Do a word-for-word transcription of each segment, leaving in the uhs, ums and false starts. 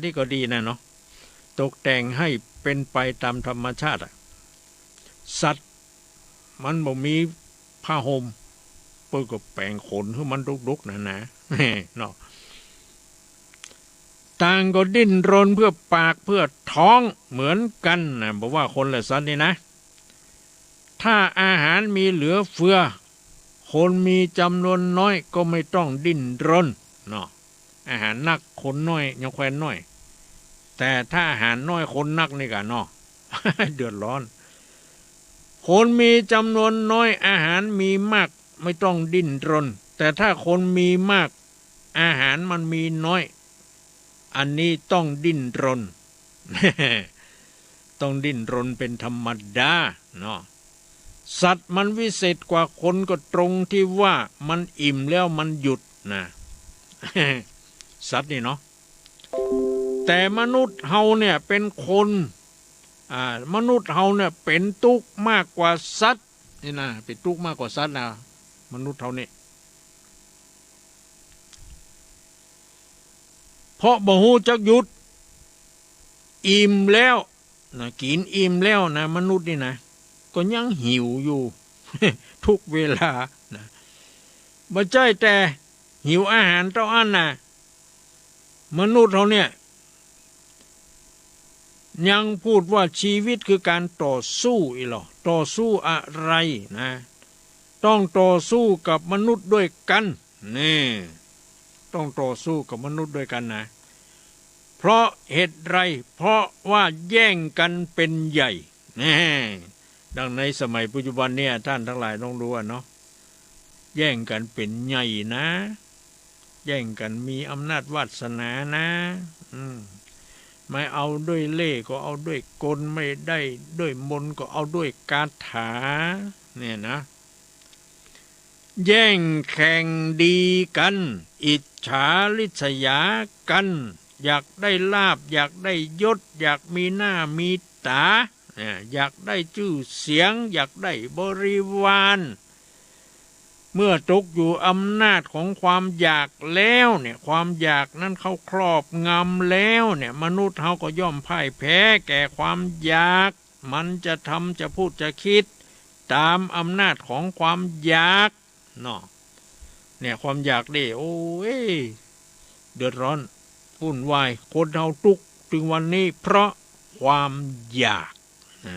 นี่ก็ดีนะเนาะ ตกแต่งหื้อเป๋นไปต๋ามธรรมชาติอะ สัตว์มันบ่มีผ้าห่ม เปิ้นก็แป๋งขนหื้อมันดกๆ หนาๆ เนาะ ต่างก็ดิ้นรนเพื่อปากเพื่อท้องเหมือนกั๋นนะ บ่ว่าคนและสัตว์นี่นะ ถ้าอาหารมีเหลือเฟือ คนมีจ๋ำนวนน้อยก็ไม่ต้องดิ้นรนเนาะ อาหารนักคนน้อยยังแควนน้อย แต่ถ้าอาหารน้อยคนนักนี่ก่ะเนาะ เดือดร้อน คนมีจ๋ำนวนน้อย อาหารมีมาก ไม่ต้องดิ้นรน แต่ถ้าคนมีมาก อาหารมันมีน้อย อันนี้ต้องดิ้นรน ต้องดิ้นรนเป๋นธรรมดาเนาะ สัตว์มันวิเศษกว่าคนก็ตรงที่ว่ามันอิ่มแล้วมันหยุดนะ สัตว์นี่เนาะ แต่มนุษย์เฮาเนี่ยเป๋นคน อ่า มนุษย์เฮาเนี่ยเป๋นตุ๊กข์มากกว่าสัตว์นี่นะ เป๋นตุ๊กข์มากกว่าสัตว์นะ มนุษย์เฮานี่ เพราะบ่ฮู้จักหยุด อิ่มแล้วนะ กิ๋นอิ่มแล้วนะ มนุษย์นี่นะ ก็ยังหิวอยู่ ทุกเวลานะ บ่ใจ้แต่หิวอาหารเต้าอั้นนะ มนุษย์เฮาเนี่ย ยังพูดว่าชีวิตคือการต่อสู้อี้ลอ ต่อสู้อะไรนะ ต้องต่อสู้กับมนุษย์ด้วยกั๋น นี่ ต้องต่อสู้กับมนุษย์ด้วยกั๋นนะ เพราะเหตุไร เพราะว่าแย่งกั๋นเป๋นใหญ่ แน่ ดังในสมัยปัจจุบันเนี่ย ท่านตังหลายลองดูอะเนาะ แย่งกั๋นเป๋นใหญ่นะ แย่งกั๋นมีอำนาจวาสนานะ อืม ไม่เอาด้วยเล่ห์ก็เอาด้วยกล ไม่ได้ด้วยมนต์ก็เอาด้วยคาถา เนี่ยนะ แย่งแข่งดีกั๋น อิจฉาริษยากั๋น อยากได้ลาภ อยากได้ยศ อยากมีหน้ามีต๋า อ่า อยากได้จื้อเสียง อยากได้บริวาร เมื่อตกอยู่อำนาจของความอยากแล้วเนี่ย ความอยากนั้นเข้าครอบงำแล้วเนี่ย มนุษย์เฮาก็ย่อมพ่ายแพ้แก่ความอยาก มันจะทำ จะพูด จะคิด ต๋ามอำนาจของความอยากเนาะ เนี่ย ความอยากนี่ โอ้ย เดือดร้อน วุ่นวาย คนเฮาตุ๊กข์เถิงวันนี้ เพราะความอยาก นะ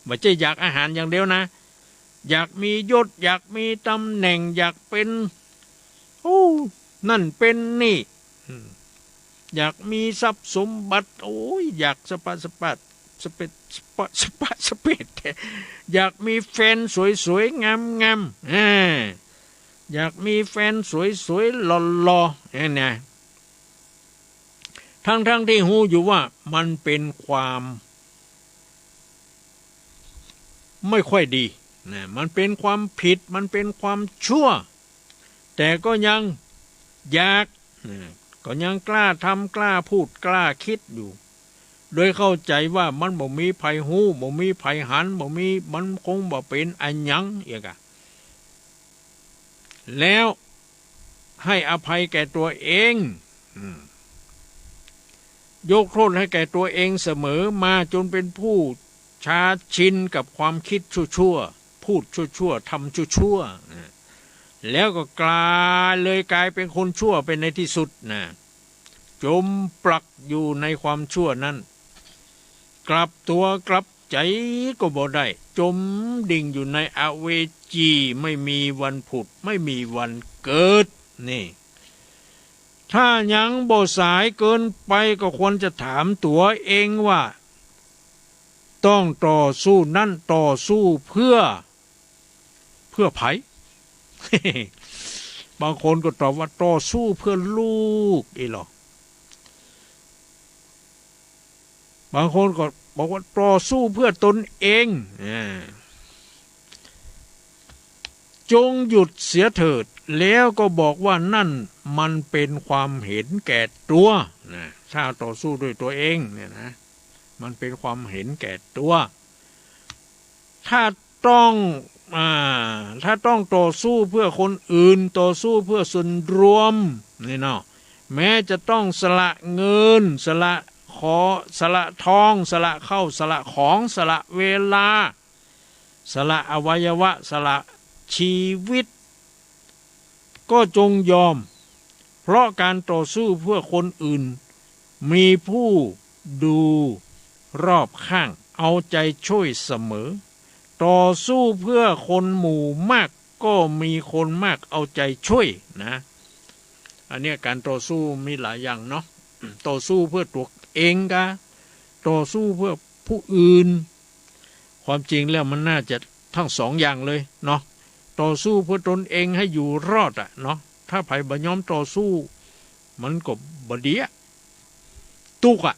บ่ใจ้อยากอาหารอย่างเดียวนะ อยากมียศ อยากมีต๋ำแหน่ง อยากเป๋น โอ้ นั่นเป๋นนี่ อืม อยากมีทรัพย์สมบัติ โอ้ย อยากสะปะสะปะสะเปด สะปะสะปะสะเปด อยากมีแฟนสวยๆ งามๆ อ่า อยากมีแฟนสวยๆ หล่อๆ เนี่ยนะ ทั้งๆ ที่ฮู้อยู่ว่ามันเป๋นความไม่ค่อยดีนะ มันเป๋นความผิด มันเป๋นความชั่ว แต่ก็ยังอยากนะ ก็ยังกล้าทำ กล้าพูด กล้าคิดอยู่ โดยเข้าใจ๋ว่ามันบ่มีใผฮู้ บ่มีใผหัน บ่มี มันคงบ่เป๋นอะหยังเอียกอะ แล้วให้อภัยแก่ตัวเอง อืม ยกโทษให้แก่ตัวเองเสมอมา จนเป็นผู้ชาชินกับความคิดชั่วๆ พูดชั่วๆ ทำชั่วๆ นะ แล้วก็กลาย เลยกลายเป็นคนชั่วไปในที่สุดนะ จมปลักอยู่ในความชั่วนั้น กลับตัวกลับใจ๋ก็บ่ได้ จมดิ่งอยู่ในอเวจี ไม่มีวันผุด ไม่มีวันเกิด นี่ ถ้ายังบ่สายเกินไปก็ควรจะถามตั๋วเองว่า ต้องต่อสู้นั้นต่อสู้เพื่อ เพื่อใผ บางคนก็ตอบว่าต่อสู้เพื่อลูกอี้ลอ บางคนก็บอกว่าต่อสู้เพื่อตนเอง อ่า จงหยุดเสียเถิด แล้วก็บอกว่านั่นมันเป็นความเห็นแก่ตัวนะ ถ้าต่อสู้ด้วยตัวเองเนี่ยนะ มันเป็นความเห็นแก่ตัว ถ้าต้อง อ่า ถ้าต้องต่อสู้เพื่อคนอื่น ต่อสู้เพื่อส่วนรวม นี่เนาะ แม้จะต้องสละเงิน สละขอ สละทอง สละข้าว สละของ สละเวลา สละอวัยวะ สละชีวิต ก็จงยอม เพราะการต่อสู้เพื่อคนอื่น มีผู้ดูรอบข้างเอาใจช่วยเสมอ ต่อสู้เพื่อคนหมู่มาก ก็มีคนมากเอาใจช่วยนะ อันเนี้ยการต่อสู้มีหลายอย่างเนาะ ต่อสู้เพื่อตั๋วเองกา ต่อสู้เพื่อผู้อื่น ความจริงแล้วมันน่าจะทั้งสองอย่างเลยเนาะ ต่อสู้เพื่อตนเองให้อยู่รอดอะเนาะ ถ้าใผบ่ยอมต่อสู้ มันก็บ่ดีอะ ตุ๊กข์อะ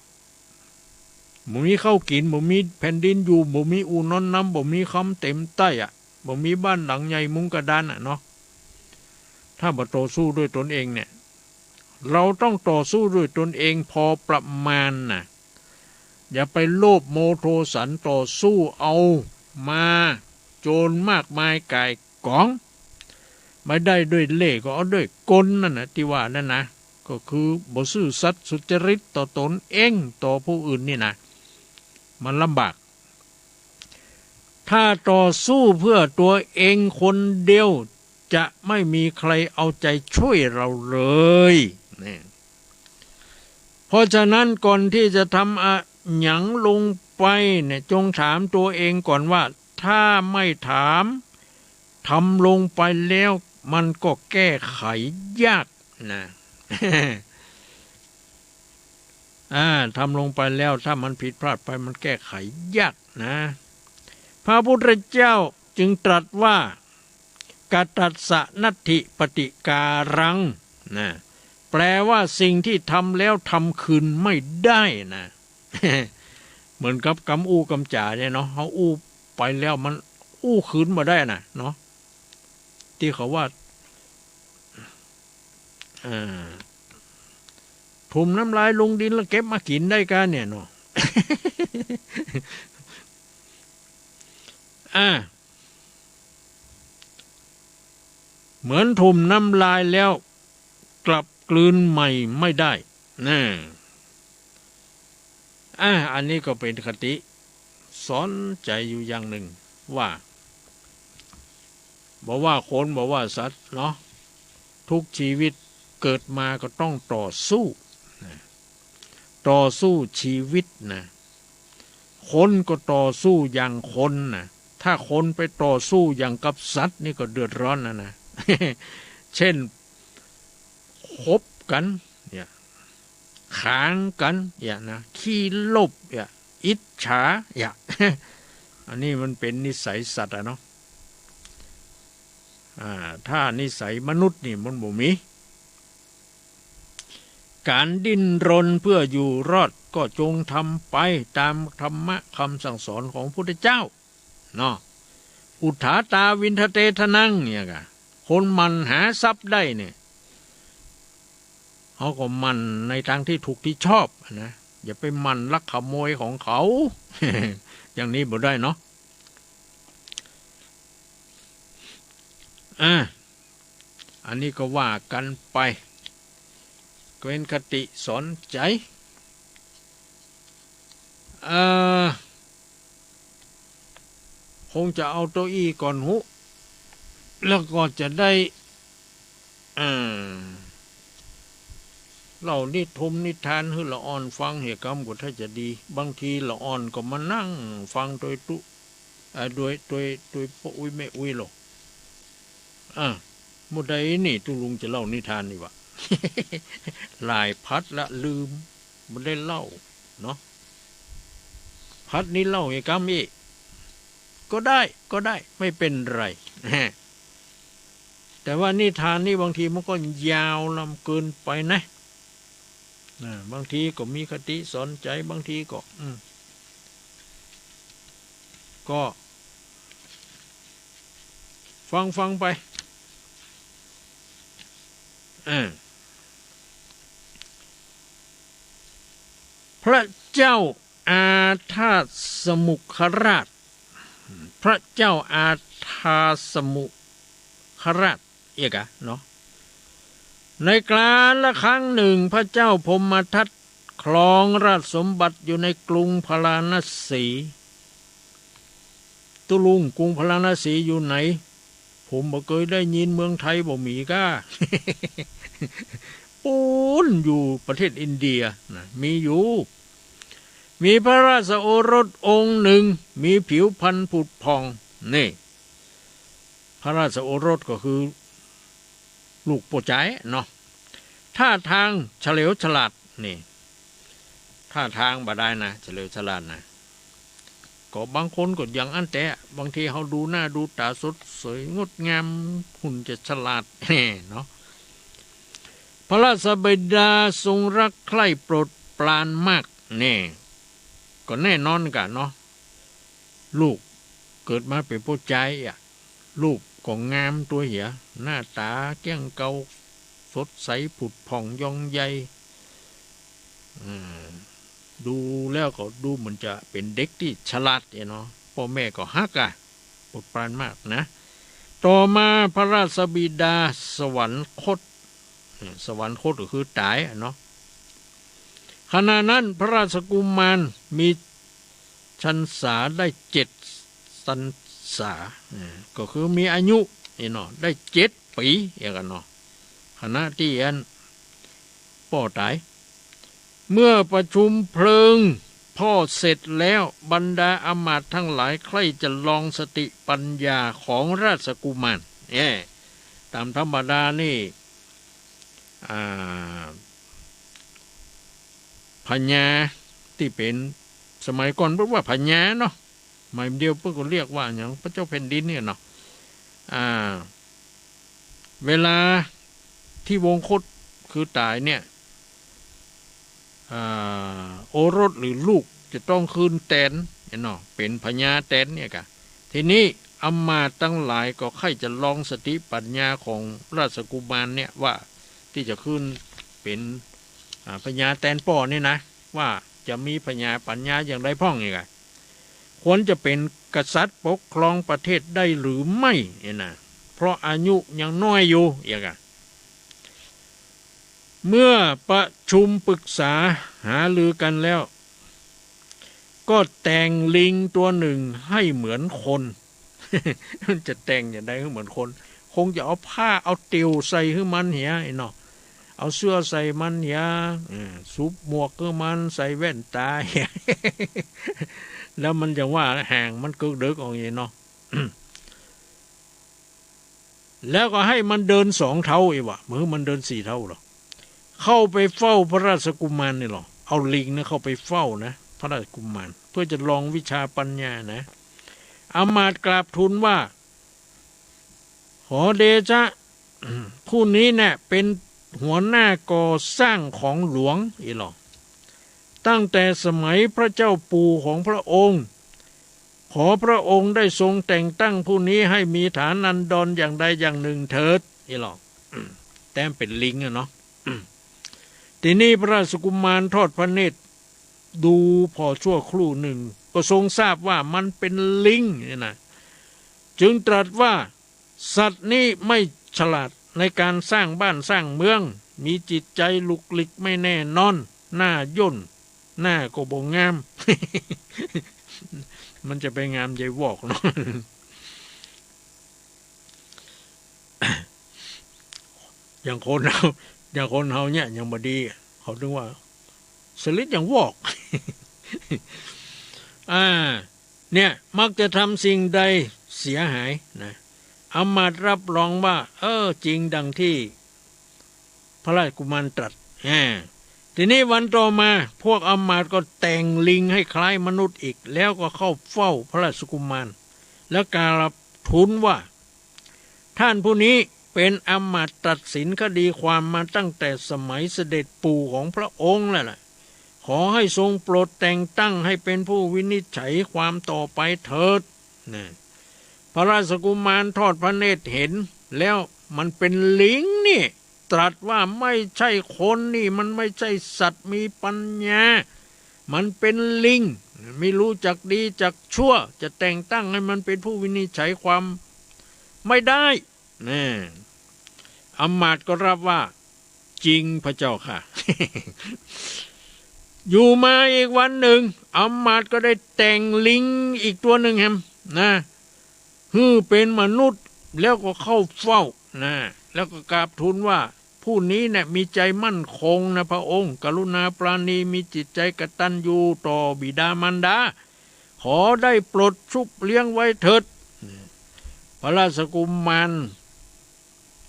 บ่มีข้าวกิ๋น บ่มีแผ่นดินอยู่ บ่มีอู่นอนนำ บ่มีคำเต็มใต้อะ บ่มีบ้านหลังใหญ่มุงกระดานอะเนาะ ถ้าบ่ต่อสู้ด้วยตนเองเนี่ย เราต้องต่อสู้ด้วยตนเองพอประมาณน่ะ อย่าไปโลภโมโทสัน ต่อสู้เอามาโจรมากมายก่ายก๋อง บ่ได้ด้วยเล่ห์ก็เอาด้วยกลนั่นน่ะ ตี้ว่านั่นนะ ก็คือบ่ซื่อสัตย์สุจริตต่อตนเอง ต่อผู้อื่นนี่นะ มันลำบาก ถ้าต่อสู้เพื่อตั๋วเองคนเดียว จะไม่มีใครเอาใจช่วยเราเลย เนี่ย เพราะฉะนั้นก่อนที่จะทำอะหยังลงไปเนี่ย จงถามตั๋วเองก่อนว่า ถ้าไม่ถาม ทำลงไปแล้วมันก็แก้ไขยากนะ อ่า ทำลงไปแล้วถ้ามันผิดพลาดไปมันแก้ไขยากนะ พระพุทธเจ้าจึงตรัสว่า กตัสสะนัตถิปฏิการัง นะ แปลว่าสิ่งที่ทำแล้วทำคืนไม่ได้นะ เหมือนกับกำอู้กำจ๋าเนี่ยเนาะ เฮาอู้ไปแล้วมันอู้คืนบ่ได้นะเนาะ ตี้เขาว่า อ่า ถุ่มน้ำลายลงดินแล้วเก็บมากิ๋นได้กาเนี่ยเนาะ อ่า เหมือนถุ่มน้ำลายแล้วกลับกลืนใหม่ไม่ได้นะ อ่า อันนี้ก็เป๋นคติสอนใจ๋อยู่อย่างนึ่งว่า บ่ว่าคน บ่ว่าสัตว์เนาะ ทุกชีวิตเกิดมาก็ต้องต่อสู้นะ ต่อสู้ชีวิตนะ คนก็ต่อสู้อย่างคนนะ ถ้าคนไปต่อสู้อย่างกับสัตว์นี่ก็เดือดร้อนนะนะ เช่น ขบกั๋นเนี่ย ขางกั๋นเนี่ยนะ ขี้โลภเนี่ย อิจฉาเนี่ย อันนี้มันเป๋นนิสัยสัตว์อะเนาะ อ่า ถ้านิสัยมนุษย์นี่มันบ่มี การดิ้นรนเพื่ออยู่รอดก็จงทำไปตามธรรมะคำสั่งสอนของพุทธเจ้าเนาะ อุฏฐาตา วิณฑเต ทนัง เนี่ยกะ คนหมั่นหาทรัพย์ได้เนี่ย เฮาก็หมั่นในตางตี้ถูกตี้ชอบนะ อย่าไปหมั่นลักขโมยของเขา อย่างนี้บ่ได้เนาะ อ่า อันนี้ก็ว่ากั๋นไป ก็เป๋นคติสอนใจ๋ เอ่อ คงจะเอาเก้าอี้ก่อนฮู้ แล้วก็จะได้ เอ่อ เล่านิทมนิทานหื้อละอ่อนฟังเหียกำก็ถ้าจะดี บางทีละอ่อนก็มานั่งฟังโตยตุ๊ อ่า โตย โตย โตยป้ออุ๊ยแม่อุ๊ยหรอก อ่า เมื่อใดนี่ตุ๊ลุงจะเล่านิทานนี่วะ หลายพัดละลืม บ่ได้เล่าเนาะ พัดนี้เล่าเหียกำอี้ ก็ได้ ก็ได้ ไม่เป๋นไร แต่ว่านิทานนี่บางทีมันก็ยาวลำเกินไปนะ อ่า บางทีก็มีคติสอนใจ๋ บางทีก็ อืม ก็ ฟังฟังไป อ่า พระเจ้าอาทาสมุขราช พระเจ้าอาทาสมุขราช เอียกะเนาะ ในกาลครั้งหนึ่ง พระเจ้าพรหมทัตครองราชสมบัติอยู่ในกรุงพาราณสี ตุ๊ลุง กรุงพาราณสีอยู่ไหน ผมบ่เกยได้ยิน เมืองไทยบ่มีก้า ปู๊นอยู่ประเทศอินเดียนะ มีอยู่ มีพระราชโอรสองค์หนึ่ง มีผิวพรรณผุดผ่อง นี่ พระราชโอรสก็คือลูกป้อจายเนาะ ท่าทางเฉลียวฉลาด นี่ ท่าทางบ่ได้นะ เฉลียวฉลาดนะ ก็บางคนก็อย่างอั้นแต๊ บางทีเฮาดูหน้าดูต๋าสดใสงดงาม หุ่นจะฉลาด เนาะ พระราชบิดาทรงรักใคร่โปรดปรานมาก นี่ ก็แน่นอนกะเนาะ ลูกเกิดมาเป๋นป้อจายอะ รูปก็งามตั๋วเหีย หน้าต๋าเกลี้ยงเกลา สดใสผุดผ่องยองใย อ่า ดูแล้วก็ดูเหมือนจะเป๋นเด็กตี้ฉลาดเนี่ยเนาะ ป้อแม่ก็ฮักอะ โปรดปรานมากนะ ต่อมาพระราชบิดาสวรรคต เนี่ย สวรรคตก็คือต๋ายอะเนาะ ขณะนั้นพระราชกุมารมี พรรษาได้เจ็ดพรรษา เออ ก็คือมีอายุนี่เนาะ ได้เจ็ดปี๋ เอียกะเนาะ ขณะตี้อันป้อต๋าย เมื่อประชุมเพลิงพ่อเสร็จแล้ว บรรดาอำมาตย์ทั้งหลายใคร่จะลองสติปัญญาของราชกุมาร เอ้ ต๋ามธรรมดานี่ อ่า พญาตี้เป๋น สมัยก่อนเปิ้นว่าพญาเนาะ สมัยเดียวเปิ้นก็เรียกว่าหยัง พระเจ้าแผ่นดินเนี่ยเนาะ อ่า เวลาตี้วงคตคือต๋ายเนี่ย อ่า โอรสหรือลูกจะต้องขึ้นแตนเนี่ยเนาะ เป๋นพญาแตนเนี่ยกะ ทีนี้อำมาตย์ตังหลายก็ใค่จะลองสติปัญญาของราชกุมารเนี่ยว่า ตี้จะขึ้นเป๋น อ่า พญาแตนป้อนี่นะ ว่าจะมีพญาปัญญาอย่างใดพ่องเอียกะ ควรจะเป๋นกษัตริย์ปกครองประเทศได้หรือไม่เนี่ยนะ เพราะอายุยังน้อยอยู่เอียกะ เมื่อประชุมปรึกษาหารือกันแล้ว ก็แต่งลิงตั๋วหนึ่งให้เหมือนคน มันจะแต่งอย่างใดหื้อเหมือนคน คงจะเอาผ้าเอาเตี่ยวใส่หื้อมันเหีย ไอ้เนาะ เอาเสื้อใส่มันเหีย เออ สวมหมวกหื้อมัน ใส่แว่นต๋าเหีย แล้วมันจะว่าห่างมันเกิกเดิกออกอย่างนี้เนาะ แล้วก็ให้มันเดินสองเท้าอีกว่ะ บ่หื้อมันเดินสี่เท้าหรอก เข้าไปเฝ้าพระราชกุมารนี่หรอ เอาลิงเนี่ยเข้าไปเฝ้านะ พระราชกุมาร เพื่อจะลองวิชาปัญญานะ อำมาตย์กราบทูลว่า ขอเดชะ ผู้นี้เนี่ยเป็นหัวหน้าก่อสร้างของหลวงอีหลอ ตั้งแต่สมัยพระเจ้าปู่ของพระองค์ ขอพระองค์ได้ทรงแต่งตั้งผู้นี้ให้มีฐานันดรอย่างใดอย่างหนึ่งเถิดอีหลอ แต้มเป๋นลิงอะเนาะ ทีนี้พระราชกุมารทอดพระเนตรดูผ่อชั่วครู่หนึ่ง ก็ทรงทราบว่ามันเป๋นลิงเนี่ยนะ จึงตรัสว่า สัตว์นี้ไม่ฉลาดในการสร้างบ้านสร้างเมือง มีจิตใจหลุกหลิกไม่แน่นอน หน้าย่น หน้าก็บ่งาม มันจะไปงามใยวอกเนาะ อย่างคนเฮา อย่างคนเฮาเนี่ยยังบ่ดี เขาถึงว่า สลิดอย่างวอก อ่า เนี่ย มักจะทำสิ่งใดเสียหายนะ อำมาตย์รับรองว่า เออ จริงดังที่พระราชกุมารตรัส อ่า ทีนี้วันต่อมา พวกอำมาตย์ก็แต่งลิงให้คล้ายมนุษย์อีก แล้วก็เข้าเฝ้าพระราชกุมาร แล้วกราบทูลว่า ท่านผู้นี้เป็นอำมาตย์ตัดสินคดีความมาตั้งแต่สมัยเสด็จปู่ของพระองค์แล้วล่ะ ขอให้ทรงโปรดแต่งตั้งให้เป็นผู้วินิจฉัยความต่อไปเถิด นะ พระราชกุมารทอดพระเนตรเห็นแล้ว มันเป๋นลิงนี่ ตรัสว่า ไม่ใช่คนนี่ มันไม่ใช่สัตว์มีปัญญา มันเป๋นลิง ไม่รู้จักดีจักชั่ว จะแต่งตั้งให้มันเป็นผู้วินิจฉัยความไม่ได้ แน่ อำมาตย์ก็รับว่า จริงพระเจ้าข้า อยู่มาอีกวันหนึ่ง อำมาตย์ก็ได้แต่งลิงอีกตัวหนึ่งแหมนะ หื้อเป็นมนุษย์ แล้วก็เข้าเฝ้านะ แล้วก็กราบทูลว่า ผู้นี้เนี่ยมีใจมั่นคงนะพระองค์ กรุณาปราณี มีจิตใจกตัญญูต่อบิดามารดา ขอได้โปรดชุบเลี้ยงไว้เถิด พระราชกุมาร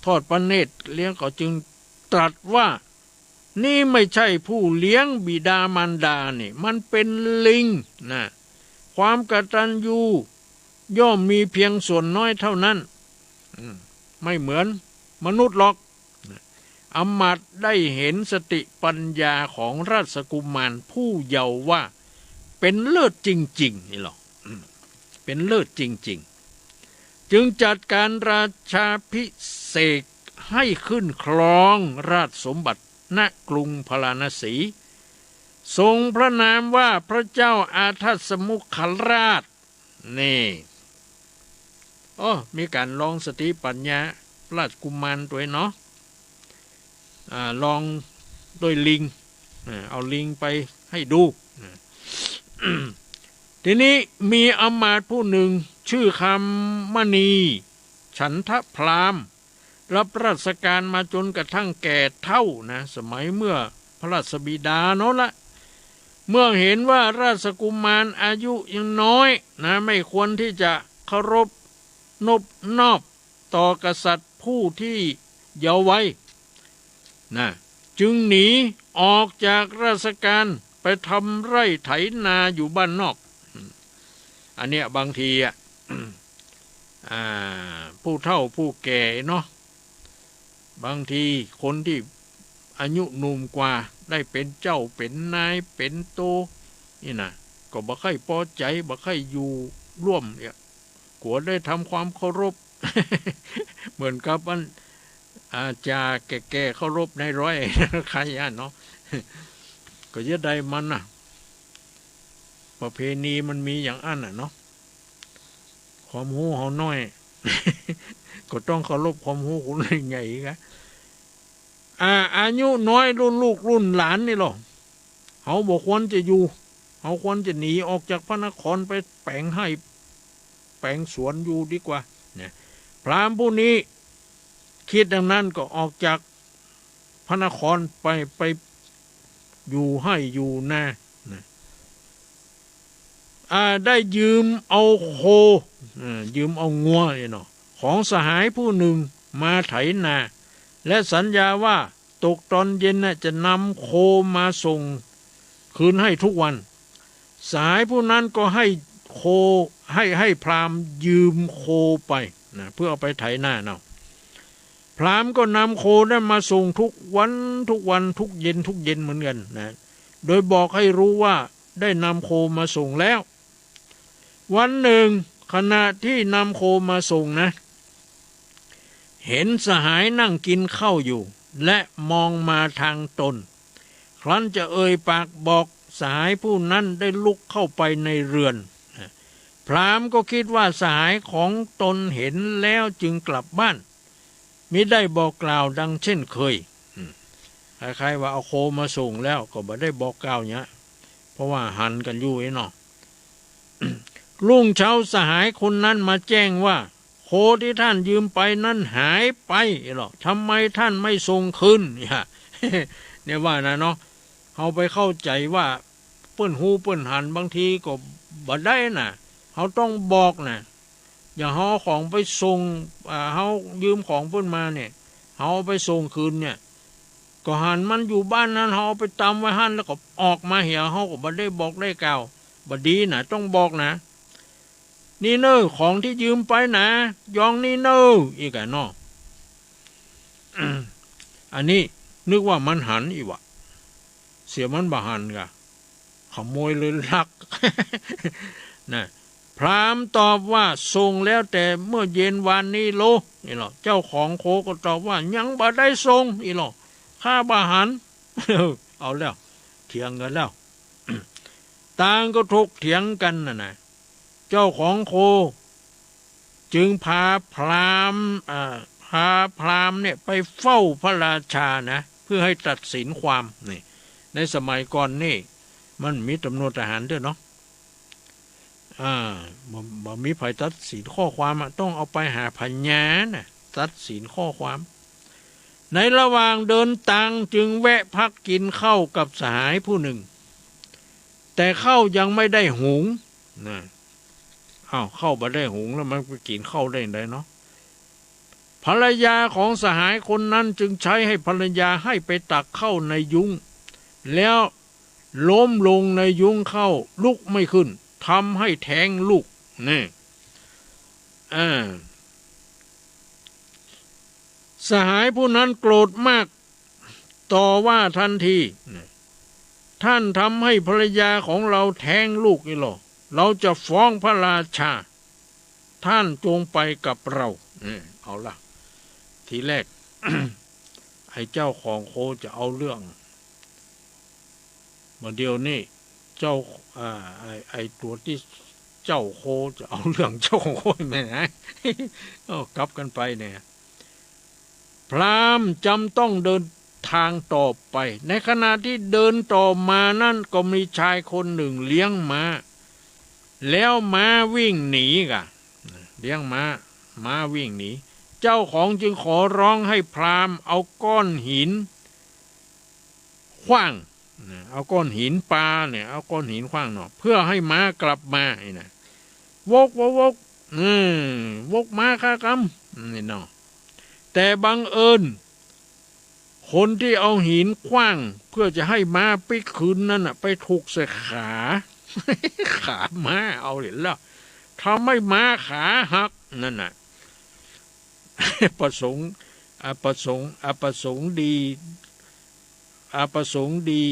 ทอดพระเนตรเลี้ยง เขาจึงตรัสว่า นี่ไม่ใช่ผู้เลี้ยงบิดามารดานี่ มันเป็นลิงนะ ความกตัญญูย่อมมีเพียงส่วนน้อยเท่านั้น อืม ไม่เหมือนมนุษย์หรอก อำมาตย์ได้เห็นสติปัญญาของราชกุมารผู้เยาว์ว่า เป็นเลิศจริงๆ นี่หรอ อืม เป็นเลิศจริงๆ จึงจัดการราชาภิเษกให้ขึ้นครองราชสมบัติณกรุงพาราณสี ทรงพระนามว่าพระเจ้าอาทัสมุขราช นี่ โอ้ มีก๋านลองสติปัญญาราชกุมารตวยเนาะ อ่า ลองด้วยลิง อ่า เอาลิงไปให้ดู อ่า ทีนี้มีอำมาตย์ผู้หนึ่งชื่อคามณี ฉันทพราหมณ์ รับราชการมาจนกระทั่งแก่เฒ่านะ สมัยเมื่อพระราชบิดาโน้นละ เมื่อเห็นว่าราชกุมารอายุยังน้อยนะ ไม่ควรที่จะเคารพนบนอบต่อกษัตริย์ผู้ที่เยาว์วัยนะ จึงหนีออกจากราชการไปทำไร่ไถนาอยู่บ้านนอก อันเนี้ยบางทีอะ อ่า ผู้เฒ่าผู้แก่เนาะ บางทีคนที่อายุหนุ่มกว่า ได้เป๋นเจ้าเป๋นนายเป๋นโตนี่นะ ก็บ่ใค่ปอใจ๋ บ่ใค่อยู่ร่วมเนี่ย กั๋วได้ทำความเคารพ เหมือนกับอัน อ่า จ่าแก่ๆ เคารพนายร้อย ใค่อะเนาะ ก็จะได้มันนะ ประเพณีมันมีอย่างอั้นน่ะเนาะ ความฮู้เฮาน้อย ก็ต้องเคารพความฮู้คนใหญ่อีกอะ อ่า อายุน้อยรุ่นลูกรุ่นหลานนี่หรอ เฮาบ่ควรจะอยู่ เฮาควรจะหนีออกจากพระนครไปแป๋งไฮ่แป๋งสวนอยู่ดีกว่า เนี่ย พราหมณ์ผู้นี้คิดดังนั้นก็ออกจากพระนครไป ไปอยู่ไฮ่อยู่นา นะ อ่า ได้ยืมเอาโค อ่า ยืมเอางัวเนี่ยเนาะ ของสหายผู้หนึ่งมาไถนา และสัญญาว่าตกตอนเย็นน่ะจะนำโคมาส่งคืนให้ทุกวัน สหายผู้นั้นก็ให้โค ให้ ให้พราหมณ์ยืมโคไปนะ เพื่อเอาไปไถนาเนาะ พราหมณ์ก็นำโคนั้นมาส่งทุกวัน ทุกวัน ทุกเย็น ทุกเย็นเหมือนกันนะ โดยบอกให้รู้ว่าได้นำโคมาส่งแล้ว วันหนึ่งขณะที่นำโคมาส่งนะ เห็นสหายนั่งกินข้าวอยู่ และมองมาทางตน ครั้นจะเอ่ยปากบอก สหายผู้นั้นได้ลุกเข้าไปในเรือน พราหมณ์ก็คิดว่าสหายของตนเห็นแล้วจึงกลับบ้าน มิได้บอกกล่าวดังเช่นเคย อืม คล้ายๆ ว่าเอาโคมาส่งแล้วก็บ่ได้บอกกล่าวเนี้ย เพราะว่าหันกั๋นอยู่ไอ้เนาะ รุ่งเช้าสหายคนนั้นมาแจ้งว่า โคที่ท่านยืมไปนั้นหายไปหรอ ทำไมท่านไม่ส่งคืน เนี่ย เนี่ยว่านะเนาะ เฮาไปเข้าใจ๋ว่าเปิ้นฮู้เปิ้นหัน บางทีก็บ่ได้นะ เฮาต้องบอกนะ อย่างเฮาเอาของไปส่ง อ่า เฮายืมของเปิ้นมาเนี่ย เฮาเอาไปส่งคืนเนี่ย ก็หันมันอยู่บ้านนั้น เฮาเอาไปตำไว้หั้น แล้วก็ออกมาเหีย เฮาก็บ่ได้บอกได้กล่าว บ่ดีนะ ต้องบอกนะ นี่เน่อ ของตี้ยืมไปนะ ยองนี่เน่อ อีกอะเนาะ อันนี้นึกว่ามันหันอีหว่า เสียมันบ่หันก่ะ ขโมยเลยลัก นะ พราหมณ์ตอบว่า ส่งแล้วแต่เมื่อเย็นวานนี้โล อีหลอ เจ้าของโคก็ตอบว่า ยังบ่ได้ส่ง อีหลอ ข้าบ่หัน เอาแล้ว เถียงกั๋นแล้ว ต่างก็ถกเถียงกั๋นน่ะนะ เจ้าของโคจึงพาพราหมณ์ อ่า พาพราหมณ์เนี่ยไปเฝ้าพระราชานะ พื่อให้ตัดสินความ นี่ ในสมัยก่อนนี่ มันมีต๋ำรวจทหารเตื้อเนาะ อ่า บ่ บ่มีใผตัดสินข้อความอะ ต้องเอาไปหาพยานน่ะ ตัดสินข้อความ ในระหว่างเดินตางจึงแวะพักกิ๋นข้าวกับสหายผู้นึ่ง แต่ข้าวยังไม่ได้หุง นะ อ้าว ข้าวบ่ได้หุงแล้วมันไปกิ๋นข้าวได้ไงเนาะ ภรรยาของสหายคนนั้นจึงใช้ให้ภรรยาให้ไปตักข้าวในยุ้ง แล้วล้มลงในยุ้งข้าว ลุกไม่ขึ้น ทำให้แท้งลูก นี่ อ่า สหายผู้นั้นโกรธมาก ต่อว่าทันที "ท่านทำให้ภรรยาของเราแท้งลูกนี่หรอ เราจะฟ้องพระราชา ท่านจงไปกับเรา" เออ เอาละ ทีแรก ไอ้เจ้าของโคจะเอาเรื่อง บ่าเดี่ยวนี้ เจ้า อ่า ไอ้ ไอ้ตั๋วตี้เจ้าโคจะเอาเรื่องเจ้าของโคแม่นไง เอ้า กลับกั๋นไปเนี่ย พราหมณ์จำต้องเดินทางต่อไป ในขณะที่เดินต่อมานั้นก็มีชายคนนึ่งเลี้ยงม้า แล้วม้าวิ่งหนีก่ะ เลี้ยงม้า ม้าวิ่งหนี เจ้าของจึงขอร้องให้พราหมณ์เอาก้อนหินขว้าง นะ เอาก้อนหินปาเนี่ย เอาก้อนหินขว้างเนาะ เพื่อให้ม้ากลับมา นี่นะ วก วก วก เออ วกม้าข้ากำ นี่เนาะ แต่บังเอิญ คนที่เอาหินขว้างเพื่อจะให้ม้าปิ๊กคืนนั้นน่ะ ไปถูกใส่ขา ขาม้า เอาเห็นแล้ว ทำให้ม้าขาหัก นั่นน่ะ ประสงค์ อประสงค์ อประสงค์ดี อประสงค์ดี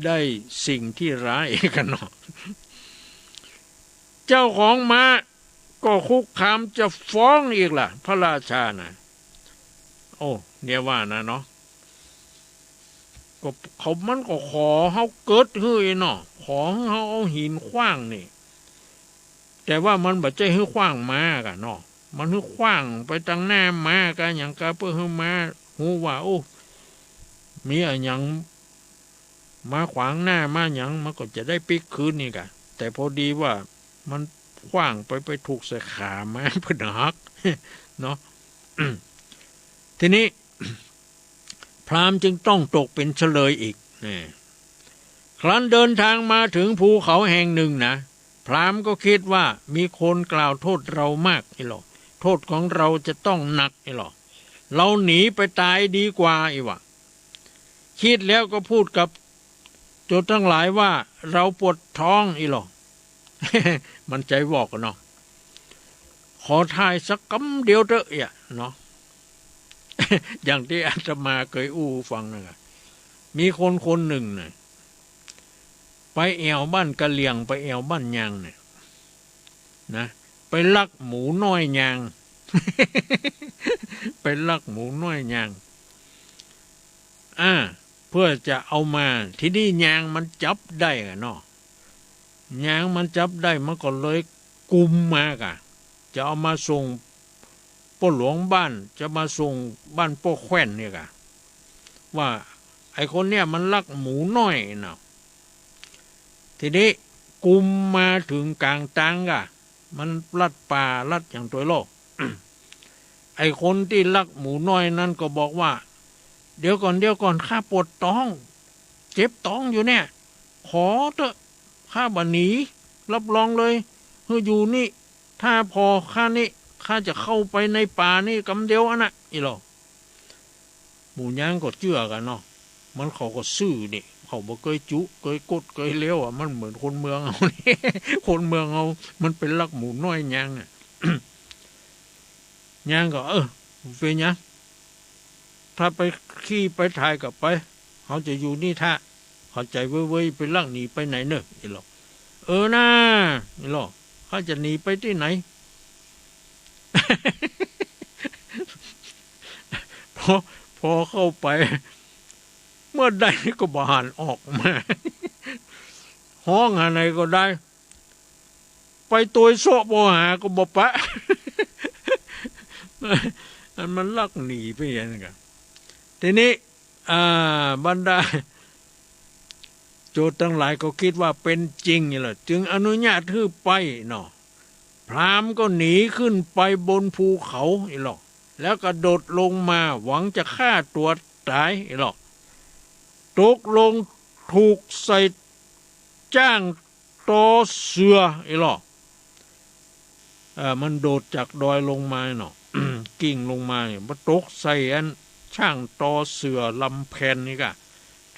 ได้สิ่งที่ร้ายกันเนาะ เจ้าของม้าก็คุกคามจะฟ้องอีกล่ะ พระราชาน่ะ โอ้ เนี่ยว่านะเนาะ ก็เขา มันก็ขอเฮาเกิดหื้อเนาะ ขอหื้อเฮาเอาหินขว้างนี่ แต่ว่ามันบ่ใจ้หื้อขว้างม้าก่ะเนาะ มันหื้อขว้างไปตังหน้าม้าก่ะ หยังก่ะ เปื้อหื้อม้าฮู้ว่า โอ้ มีอะหยังมาขวางหน้ามาหยัง มันก็จะได้ปิ๊กคืนนี่ก่ะ แต่พอดีว่ามันขว้างไป ไปถูกใส่ขาม้า เปื้อนหัก เนาะ ทีนี้ พราหมณ์จึงต้องตกเป็นเฉลยอีก นี่ ครั้นเดินทางมาถึงภูเขาแห่งนึ่งนะ พราหมณ์ก็กึ๊ดว่า "มีคนกล่าวโต้ษเรามาก อี้หรอ โต้ษของเราจะต้องหนัก อี้หรอ เราหนีไปต๋ายดีกว่า อี้หว่า" กึ๊ดแล้วก็พูดกับโจรตังหลายว่า "เราปวดท้อง อี้หรอ" มันใจ๋วอกกั๋นเนาะ ขอถ่ายสักกำเดียวเต๊อะ เอี้ย เนาะ อย่างตี้อาตมาเกยอู้ฟังนะก่ะ มีคนคนนึ่งน่ะ ไปแอ่วบ้านกะเหรี่ยง ไปแอ่วบ้านยางเนี่ย นะ ไปลักหมูน้อยยาง ไปลักหมูน้อยยาง อ่า เปื้อจะเอามา ทีนี้ยางมันจับได้ก่ะเนาะ ยางมันจับได้ มันก็เลยกุมมาก่ะ จะเอามาส่งป้อหลวงบ้าน จะมาส่งบ้านป้อแคว่นเนี่ยก่ะ ว่าไอ้คนเนี่ยมันลักหมูน้อยเนาะ ทีนี้กุมมาเถิงก๋างตางก่ะ มันลัดป่าลัดหยังตวยโลก ไอ้คนตี้ลักหมูน้อยนั้นก็บอกว่า "เดี๋ยวก่อน เดี๋ยวก่อน ข้าปวดต๊อง เจ็บต๊องอยู่เนี่ย ขอเต๊อะ ข้าบ่หนี รับรองเลย หื้ออยู่นี่ ถ้าผ่อข้านี่ ข้าจะเข้าไปในป่านี่กำเดียวอั้นน่ะ" อี้หรอ หมู่ยางก็เจื้อกั๋นเนาะ มันเขาก็ซื่อนี่ เขาบ่เกยจุ เกยกด เกยเลวอะ มันเหมือนคนเมืองเฮานี่ คนเมืองเฮา มันไปลักหมูน้อยยางอะ ยางก็ เออ เป๋นหยัง ถ้าไปขี้ไปถ่ายก็ไป เฮาจะอยู่นี่ถ้า เข้าใจ๋เว้ย ไปลักหนีไปไหนเน่อ อี้หรอ เออน่า อี้หรอ ข้าจะหนีไปตี้ไหน พอ พอเข้าไป เมื่อใดก็บ่หันออกมา ฮ้องหาไหนก็ได้ ไปตวยเซาะบ่หาก็บ่ปะ อันมันลักหนีไปอย่างนั้นกะ ทีนี้ อ่า บรรดาโจทย์ตังหลายก็กึ๊ดว่าเป๋นจริงนี่แหละ จึงอนุญาตหื้อไปเนาะ พราหมณ์ก็หนีขึ้นไปบนภูเขาอี้ลอ แล้วกระโดดลงมาหวังจะฆ่าตั๋วต๋ายอี้ลอ ตกลงถูกใส่จ้างตอเสื่ออี้ลอ เอ่อ มันโดดจากดอยลงมาเนาะ กลิ้งลงมาเนี่ย มาตกใส่อันจ้างตอเสื่อลำแผนนี่ก่ะ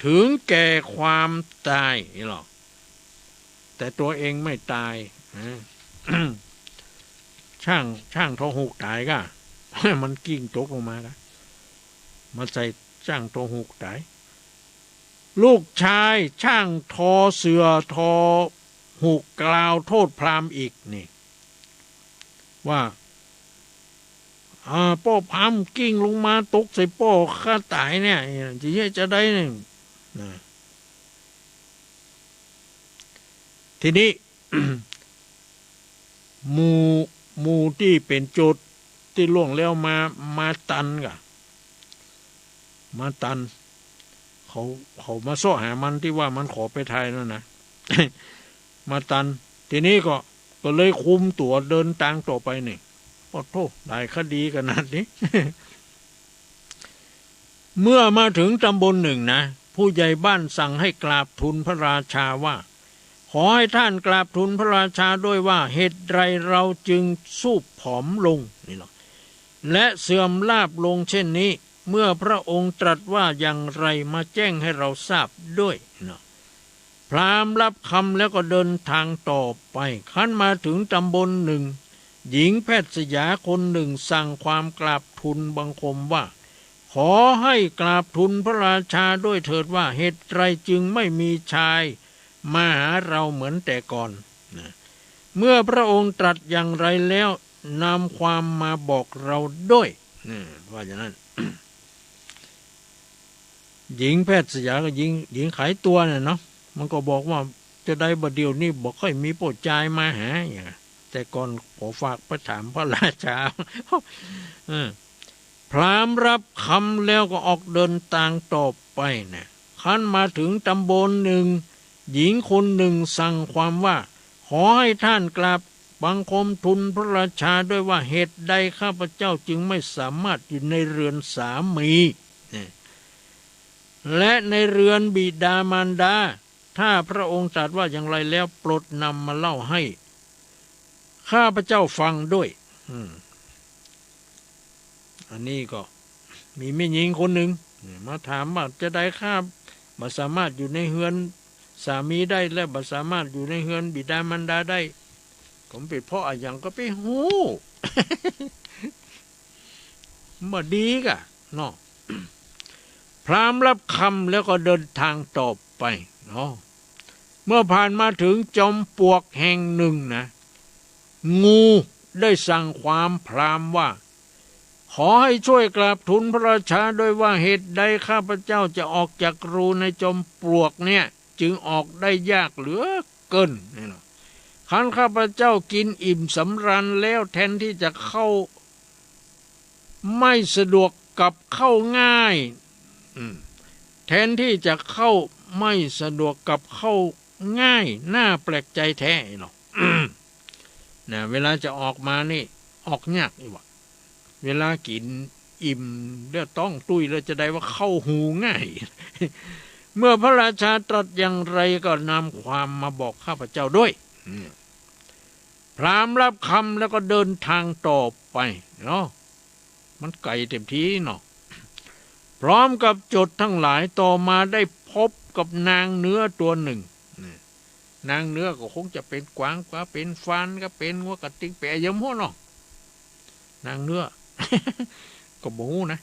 ถึงแก่ความต๋ายอี้ลอ แต่ตั๋วเองไม่ต๋ายนะ จ้าง จ้างตอหุกต๋ายก่ะ มันกลิ้งตกลงมาก่ะ มาใส่จ้างตอหุกต๋าย ลูกชายจ้างตอเสื่อตอหุกกล่าวโต้ษพราหมณ์อีกนี่ ว่า อ่า ป้อพราหมณ์กลิ้งลงมาตกใส่ป้อข้าต๋ายเนี่ย จะเยียะจาใดเนี่ยนะ ทีนี้ หมู่ หมู่ตี้เป๋นโจทย์ตี้ล่วงแล้วมา มาตันก่ะ มาตัน เขา เขามาเซาะหามันตี้ว่ามันขอไปไทยนั่นนะ มาตัน ทีนี้ก็ ก็เลยคุมตั๋วเดินตางต่อไปนี่ โอ้โธ่ หลายคดีขนาดนี้ เมื่อมาถึงตำบลหนึ่งนะ ผู้ใหญ่บ้านสั่งให้กราบทูลพระราชาว่า ขอให้ท่านกราบทูลพระราชาด้วยว่า เหตุใดเราจึงทรุดผอมลง นี่เนาะ และเสื่อมลาภลงเช่นนี้ เมื่อพระองค์ตรัสว่าอย่างไร มาแจ้งให้เราทราบด้วยเนาะ พราหมณ์รับคำแล้วก็เดินตางต่อไป ครั้นมาถึงตำบลหนึ่ง หญิงแพทย์สยาคนหนึ่งสั่งความกราบทูลบังคมว่า ขอให้กราบทูลพระราชาด้วยเถิดว่า เหตุใดจึงไม่มีชายมาหาเราเหมือนแต่ก่อนนะ เมื่อพระองค์ตรัสอย่างไรแล้ว นำความมาบอกเราด้วยนะ ว่าอย่างนั้น หญิงแพทย์สยาก็หญิง หญิงขายตั๋วเนี่ยเนาะ มันก็บอกว่า จาใดบ่าเดี่ยวนี้บ่ค่อยมีป้อจายมาหา อย่างเงี้ย แต่ก่อนขอฝากไปถามพระราชา เออ พราหมณ์รับคำแล้วก็ออกเดินตางต่อไปนะ ครั้นมาถึงตำบลหนึ่ง หญิงคนหนึ่งสั่งความว่า ขอให้ท่านกราบบังคมทูลพระราชาด้วยว่า เหตุใดข้าพเจ้าจึงไม่สามารถอยู่ในเรือนสามี เนี่ย และในเรือนบิดามารดา ถ้าพระองค์ตรัสว่าอย่างไรแล้ว โปรดนำมาเล่าให้ข้าพเจ้าฟังด้วย อืม อันนี้ก็มีแม่ญิงคนหนึ่งเนี่ยมาถามว่า จาใดข้าบ่สามารถอยู่ในเฮือนสามีได้ และบ่สามารถอยู่ในเฮือนบิดามารดาได้ ก็มันเป๋นเพราะอะหยังก็ไปฮู้ บ่ดีก่ะเนาะ พราหมณ์รับคำแล้วก็เดินตางต่อไปเนาะ เมื่อผ่านมาถึงจอมปลวกแห่งหนึ่งนะ งูได้สั่งความพราหมณ์ว่า ขอให้ช่วยกราบทูลพระราชาด้วยว่า เหตุใดข้าพเจ้าจะออกจากรูในจอมปลวกเนี่ย จึงออกได้ยากเหลือเกิน นี่เนาะ ครั้นข้าพเจ้ากินอิ่มสำราญแล้ว แทนที่จะเข้า ไม่สะดวกกลับเข้าง่าย อืม แทนที่จะเข้าไม่สะดวกกลับเข้าง่าย น่าแปลกใจแท้เนาะ นะ เวลาจะออกมานี่ ออกยากอีกว่ะ เวลากิ๋นอิ่มแล้วต๊องตุ้ยแล้วจาใดว่าเข้าหูง่าย เมื่อพระราชาตรัสอย่างไรก็นำความมาบอกข้าพเจ้าด้วย อืม พราหมณ์รับคำแล้วก็เดินตางต่อไปเนาะ มันไก๋เต็มทีเนาะ พร้อมกับโจทย์ตังหลาย ต่อมาได้พบกับนางเนื้อตั๋วหนึ่ง นี่ นางเนื้อก็คงจะเป๋นกวาง กวา เป๋นฟาน ก็เป๋นงัวกระติ๊ง เป๋นอะหยังบ่ฮู้เนาะ นางเนื้อ ก็บ่ฮู้นะ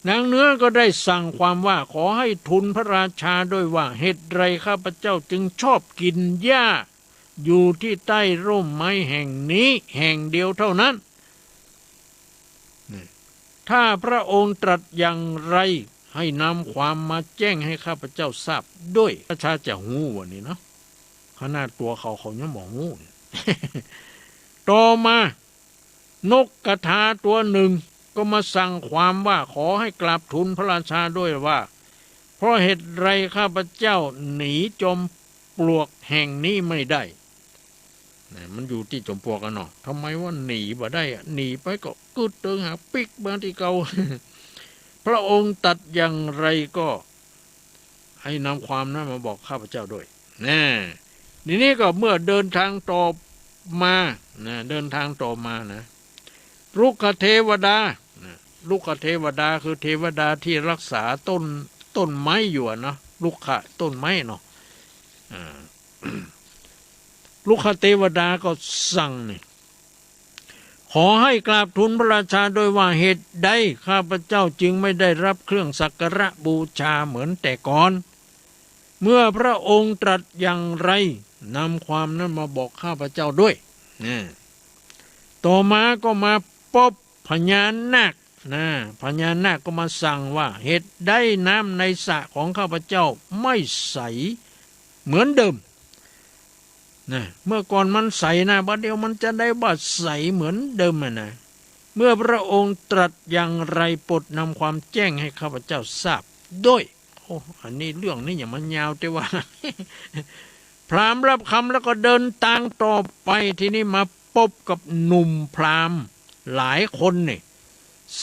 นางเนื้อก็ได้สั่งความว่า ขอให้ทูลพระราชาด้วยว่า เหตุใดข้าพเจ้าจึงชอบกินหญ้าอยู่ที่ใต้ร่มไม้แห่งนี้แห่งเดียวเท่านั้น นี่ ถ้าพระองค์ตรัสอย่างไร ให้นำความมาแจ้งให้ข้าพเจ้าทราบด้วย พระราชาจะฮู้ว่านี่เนาะ ขนาดตั๋วเขา เขายังบ่ฮู้ ต่อมา นกกระทาตั๋วหนึ่ง ก็มาสั่งความว่าขอให้กราบทูลพระราชาด้วยว่า เพราะเหตุไรข้าพเจ้าหนีจอมปลวกแห่งนี้ไม่ได้ นะ มันอยู่ตี้จอมปลวกอะเนาะ ทำไมว่าหนีบ่ได้อะ หนีไปก็กึ๊ดเติงหาปิ๊กมาตี้เก่า พระองค์ตรัสอย่างไรก็ให้นำความนั้นมาบอกข้าพเจ้าด้วย นะ ทีนี้ก็เมื่อเดินทางต่อมา นะ เดินทางต่อมานะ รุกขเทวดา นะ รุกขเทวดาคือเทวดาที่รักษาต้น ต้นไม้อยู่อะเนาะ รุกขะ ต้นไม้เนาะ อ่า รุกขเทวดาก็สั่งนี่ ขอให้กราบทูลพระราชาด้วยว่าเหตุใดข้าพเจ้าจึงไม่ได้รับเครื่องสักการะบูชาเหมือนแต่ก่อน เมื่อพระองค์ตรัสอย่างไร นำความนั้นมาบอกข้าพเจ้าด้วย นะ ต่อมาก็มาปบพญานาค นะ พญานาคก็มาสั่งว่า เหตุใดน้ำในสระของข้าพเจ้าไม่ใสเหมือนเดิม นะ เมื่อก่อนมันใสนะ บัดเดี๋ยวมันจะได้บ่ใสเหมือนเดิมอะนะ เมื่อพระองค์ตรัสอย่างไร โปรดนำความแจ้งให้ข้าพเจ้าทราบด้วย โอ้ อันนี้เรื่องนี้อย่ามันยาวแต่ว่า พราหมณ์รับคำแล้วก็เดินตางต่อไป ทีนี้มาปบกับหนุ่มพราหมณ์หลายคนนี่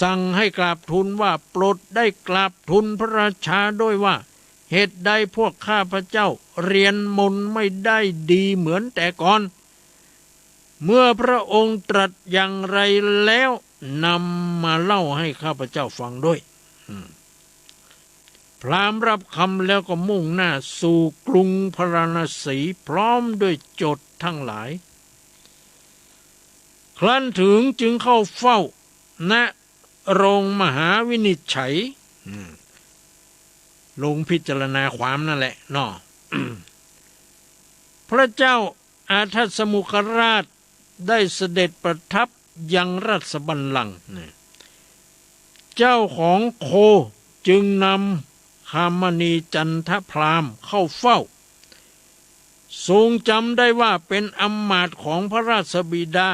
สั่งให้กราบทูลว่า โปรดได้กราบทูลพระราชาด้วยว่า เหตุใดพวกข้าพเจ้าเรียนมนต์ไม่ได้ดีเหมือนแต่ก่อน เมื่อพระองค์ตรัสอย่างไรแล้ว นำมาเล่าให้ข้าพเจ้าฟังด้วย อืม พราหมณ์รับคำแล้วก็มุ่งหน้าสู่กรุงพาราณสีพร้อมด้วยโจทก์ทั้งหลาย ครั้นถึงจึงเข้าเฝ้า ณ โรงมหาวินิจฉัย อืม โรงพิจารณาความนั่นแหละเนาะ พระเจ้าอาทัสสมุขราชได้เสด็จประทับยังราชบัลลังก์ นะ เจ้าของโคจึงนำคามณีจันทพราหมณ์เข้าเฝ้า ทรงจำได้ว่าเป็นอำมาตย์ของพระราชบิดา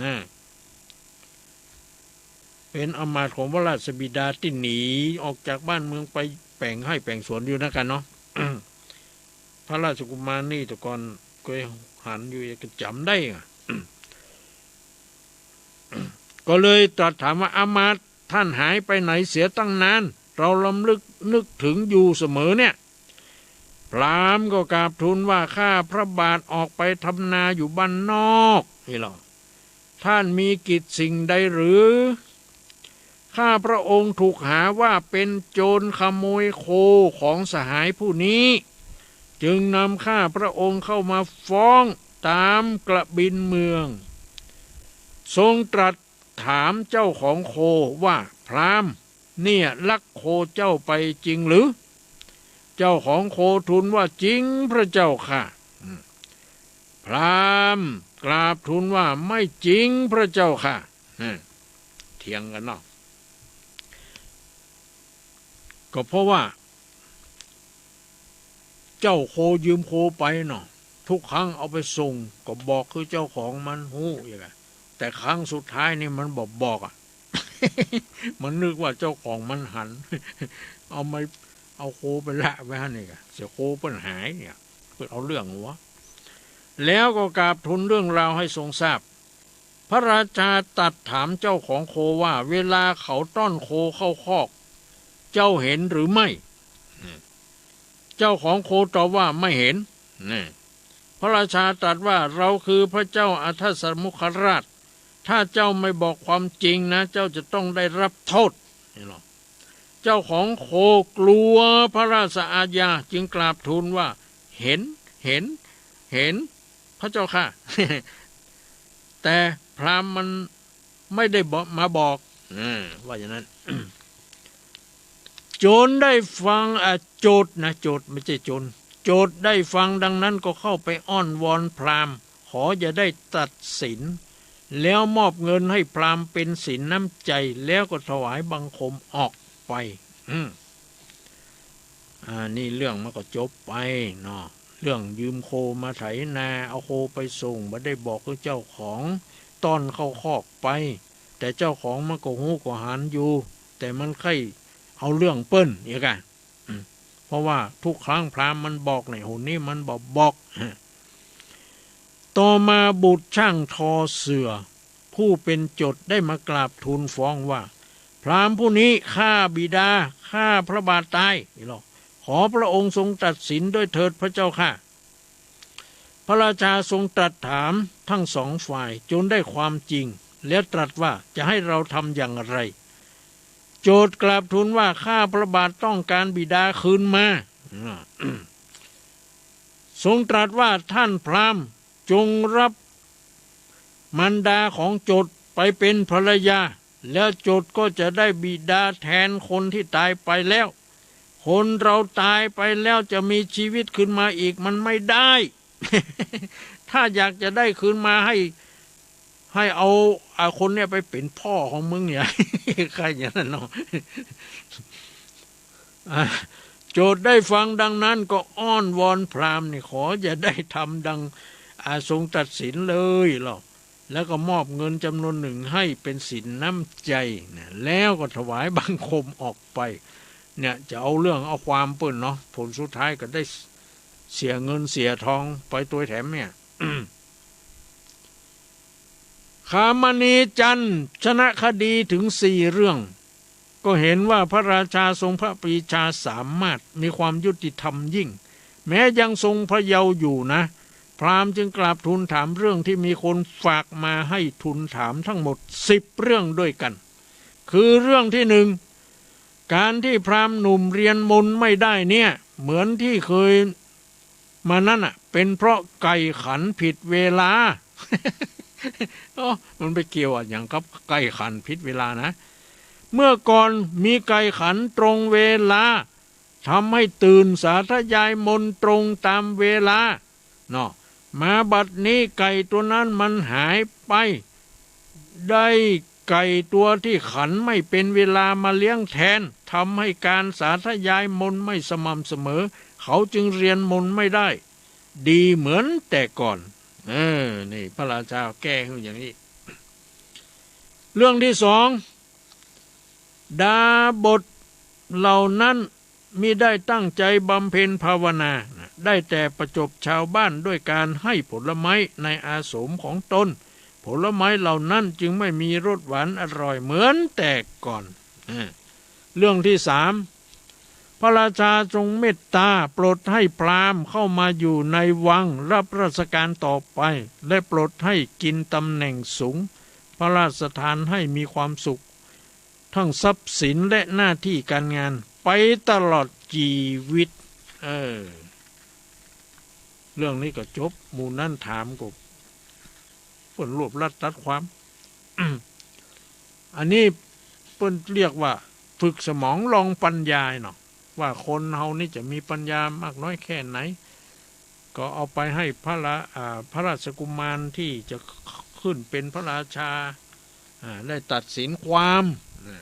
นะ เป็นอำมาตย์ของพระราชบิดาตี้หนีออกจากบ้านเมืองไปแป๋งไฮ่แป๋งสวนอยู่นั้นกั๋นเนาะ พระราชกุมารนี่แต่ก่อนเกยหันอยู่ก็จ๋ำได้อะ ก็เลยตรัสถามว่า อำมาตย์ท่านหายไปไหนเสียตั้งนาน เรารำลึกนึกถึงอยู่เสมอเนี่ย พราหมณ์ก็กราบทูลว่า ข้าพระบาทออกไปทำนาอยู่บ้านนอกนี่หรอ ท่านมีกิจสิ่งใดหรือ ข้าพระองค์ถูกหาว่าเป็นโจรขโมยโคของสหายผู้นี้ จึงนำข้าพระองค์เข้ามาฟ้องตามกบิลเมือง ทรงตรัสถามเจ้าของโคว่า พราหมณ์เนี่ยลักโคเจ้าไปจริงหรือ เจ้าของโคทูลว่า จริงพระเจ้าข้า อืม พราหมณ์กราบทูลว่า ไม่จริงพระเจ้าข้า อืม เถียงกั๋นเนาะ ก็เพราะว่า เจ้าโคยืมโคไปเนาะ ทุกครั้งเอาไปส่งก็บอกคือเจ้าของมันฮู้อย่างเงี้ย แต่ครั้งสุดท้ายนี่มันบ่บอกอะ มันนึกว่าเจ้าของมันหัน เอาไม้ เอาโคไปละไว้หั้นนี่กะ เสียโคเปิ้นหายเนี่ย เปิ้นเอาเรื่องหัว แล้วก็กราบทูลเรื่องราวให้ทรงทราบ พระราชาตรัสถามเจ้าของโคว่า เวลาเขาต้อนโคเข้าคอก เจ้าเห็นหรือไม่ เจ้าของโคตอบว่า ไม่เห็น พระราชาตรัสว่า เราคือพระเจ้าอาทัสสมุขราช ถ้าเจ้าไม่บอกความจริงนะ เจ้าจะต้องได้รับโทษ นี่หรอ เจ้าของโคกลัวพระราชอาญา จึงกราบทูลว่า เห็น เห็น เห็น พระเจ้าข้า แต่พราหมณ์มันไม่ได้บอก มาบอก อ่า ว่าอย่างนั้น โจรได้ฟัง อ่ะ โจทก์นะ โจทก์ ไม่ใช่โจร โจทก์ได้ฟังดังนั้นก็เข้าไปอ้อนวอนพราหมณ์ ขออย่าได้ตัดสิน แล้วมอบเงินให้พราหมณ์เป็นสินน้ำใจ แล้วก็ถวายบังคมออกไป อืม อ่า นี่เรื่องมันก็จบไปเนาะ เรื่องยืมโคมาไถนา เอาโคไปส่ง บ่ได้บอกคือเจ้าของ ต้อนเข้าคอกไป แต่เจ้าของมันก็ฮู้ก็หันอยู่ แต่มันใค่เอาเรื่องเปิ้นเอียกอะ อืม เพราะว่าทุกครั้งพราหมณ์มันบอกเนี่ย หนนี้มันบ่บอก ต่อมาบุตรช่างทอเสื่อ ผู้เป็นโจทก์ได้มากราบทูลฟ้องว่า พราหมณ์ผู้นี้ฆ่าบิดา ฆ่าพระบาทตาย อีหลอ ขอพระองค์ทรงตัดสินด้วยเถิดพระเจ้าข้า พระราชาทรงตรัสถามทั้งสองฝ่ายจนได้ความจริง แล้วตรัสว่า จะให้เราทำอย่างไร โจทก์กราบทูลว่า ข้าพระบาทต้องการบิดาคืนมา ทรงตรัสว่า ท่านพราหมณ์จงรับมารดาของโจทก์ไปเป็นภรรยา แล้วโจทก์ก็จะได้บิดาแทนคนที่ตายไปแล้ว คนเราตายไปแล้วจะมีชีวิตคืนมาอีกมันไม่ได้ ถ้าอยากจะได้คืนมาให้ ให้เอา อ่า คนเนี่ยไปเป็นพ่อของมึงเนี่ย ใครอย่างนั้นเนาะ อ่า โจทก์ได้ฟังดังนั้นก็อ้อนวอนพราหมณ์นี่ ขออย่าได้ทำดัง อ่า ทรงตัดสินเลยหรอก แล้วก็มอบเงินจำนวนหนึ่งให้เป็นสินน้ำใจนะ แล้วก็ถวายบังคมออกไป เนี่ยจะเอาเรื่องเอาความเปิ้นเนาะ ผลสุดท้ายก็ได้เสียเงินเสียทองไปตวยแถมเนี่ย คามณีจันทร์ชนะคดีถึงสี่เรื่อง ก็เห็นว่าพระราชาทรงพระปรีชาสามารถ มีความยุติธรรมยิ่ง แม้ยังทรงพระเยาว์อยู่นะ พราหมณ์จึงกราบทูลถามเรื่องที่มีคนฝากมาให้ทูลถามทั้งหมดสิบเรื่องด้วยกัน คือเรื่องที่หนึ่ง การที่พราหมณ์หนุ่มเรียนมนต์ไม่ได้เนี่ย เหมือนที่เคยมานั้นน่ะ เป็นเพราะไก่ขันผิดเวลา โอ้ มันไปเกี่ยวอะหยังกับไก่ขันผิดเวลานะ เมื่อก่อนมีไก่ขันตรงเวลา ทำให้ตื่นสาธยายมนต์ตรงตามเวลา เนาะ มาบัดนี้ไก่ตัวนั้นมันหายไป ได้ไก่ตัวที่ขันไม่เป็นเวลามาเลี้ยงแทน ทำให้การสาธยายมนต์ไม่สม่ำเสมอ เขาจึงเรียนมนต์ไม่ได้ ดีเหมือนแต่ก่อน เออ นี่พระราชาแก้หื้ออย่างนี้ เรื่องที่สอง ดาบสเหล่านั้นมิได้ตั้งใจบำเพ็ญภาวนา ได้แต่ประจบชาวบ้านด้วยการให้ผลไม้ในอาสมของตน ผลไม้เหล่านั้นจึงไม่มีรสหวานอร่อยเหมือนแต่ก่อน อ่า เรื่องที่สาม พระราชาทรงเมตตาโปรดให้พราหมณ์เข้ามาอยู่ในวังรับราชการต่อไป และโปรดให้กินตำแหน่งสูง พระราชทานให้มีความสุข ทั้งทรัพย์สินและหน้าที่การงานไปตลอดจีวิต เออ เรื่องนี้ก็จบ หมู่นั้นถามก็เปิ้นรวบรัดตัดความ อันนี้เปิ้นเรียกว่าฝึกสมองลองปัญญาเนาะ ว่าคนเฮานี่จะมีปัญญามากน้อยแค่ไหน ก็เอาไปให้พระรา- อ่า พระราชกุมารที่จะขึ้นเป็นพระราชา อ่า ได้ตัดสินความ อ่า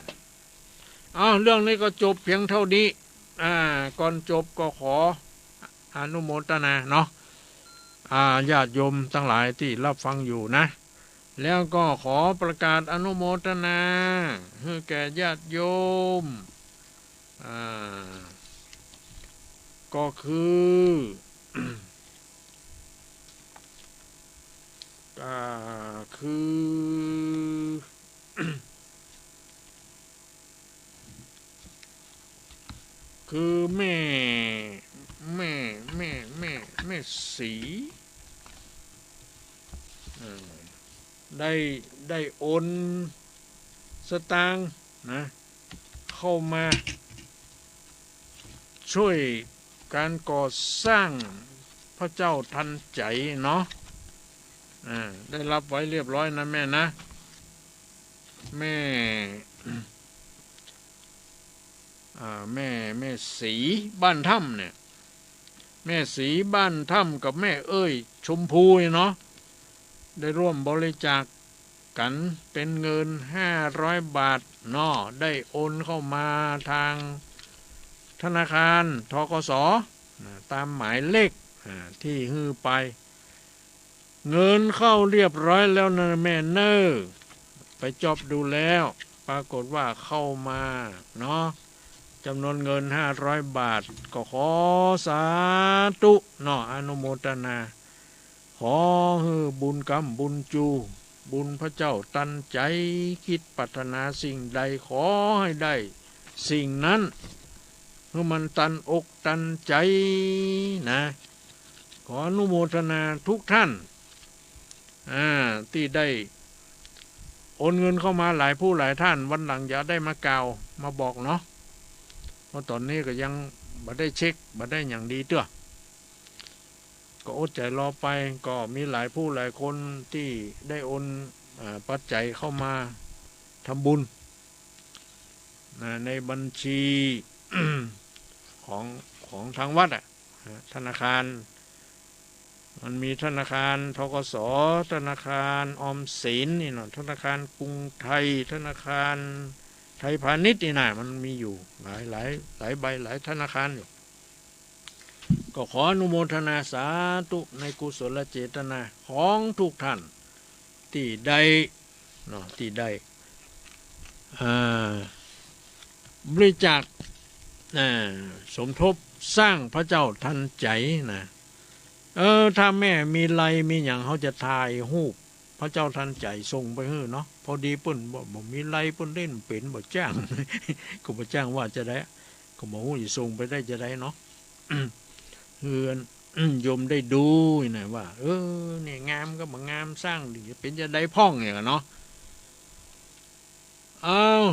เอา เรื่องนี้ก็จบเพียงเท่านี้ อ่า ก่อนจบก็ขออนุโมทนาเนาะ อ่า ญาติโยมทั้งหลายที่รับฟังอยู่นะ แล้วก็ขอประกาศอนุโมทนาหื้อแก่ญาติโยม อ่า ก็คือ อ่า คือ คือแม่ แม่ แม่ แม่ แม่ศรี เอ่อ ได้ ได้โอนสตางค์นะ เข้ามาช่วยการก่อสร้างพระเจ้าทันใจเนาะ อ่า ได้รับไว้เรียบร้อยนะแม่นะ แม่ อ่า แม่ แม่ศรีบ้านถ้ำเนี่ย แม่ศรีบ้านถ้ำกับแม่เอ้ยชมพูเนาะ ได้ร่วมบริจาคกั๋นเป็นเงินห้าร้อยบาทเนาะ ได้โอนเข้ามาทางธนาคาร ธ.ก.ส. นะ ตามหมายเลข อ่า ที่หื้อไป เงินเข้าเรียบร้อยแล้วนะแม่เน่อ ไปจอบดูแล้ว ปรากฏว่าเข้ามาเนาะ จ๋ำนวนเงินห้าร้อยบาท ก็ขอสาธุเนาะ อนุโมทนา ขอหื้อบุญกำบุญจู บุญพระเจ้าตันใจ๋ กึ๊ดปรารถนาสิ่งใดขอหื้อได้สิ่งนั้น หื้อมันตันอกตันใจ๋นะ ขออนุโมทนาทุกท่าน อ่า ตี้ได้โอนเงินเข้ามาหลายผู้หลายท่าน วันหลังจะได้มากล่าวมาบอกเนาะ เพราะต๋อนนี้ก็ยังบ่ได้เช็ค บ่ได้หยังดีเตื้อ ก็อดใจ๋รอไป ก็มีหลายผู้หลายคนตี้ได้โอน อ่า ปัจจัยเข้ามาทำบุญนะ ในบัญชี ของ ของทางวัดอะ ธนาคาร มันมีธนาคาร ธ.ก.ส. ธนาคารออมสินนี่เนาะ ธนาคารกรุงไทย ธนาคารไทยพาณิชย์นี่นะ มันมีอยู่หลาย หลาย หลายใบ หลายธนาคารอยู่ ก็ขออนุโมทนาสาธุในกุศลเจตนาของทุกท่าน ตี้ได้เนาะ ตี้ได้ อ่า บริจาค อ่า สมทบสร้างพระเจ้าทันใจ๋นะ เออ ถ้าแม่มีไลน์มีหยัง เฮาจะถ่ายรูปพระเจ้าทันใจ๋ส่งไปหื้อเนาะ พอดีเปิ้นบ่ บ่มีไลน์ เปิ้นเล่นเป๋น บ่จ้าง ก็บ่จ้างว่าจะใด ก็บ่ฮู้จะส่งไปได้จะใดเนาะ เฮือน โยมได้ดูนะว่า เออ เนี่ยงามก็บ่งาม สร้างดีจะเป๋นจะใดพ่องเนี่ยเนาะ อ้าว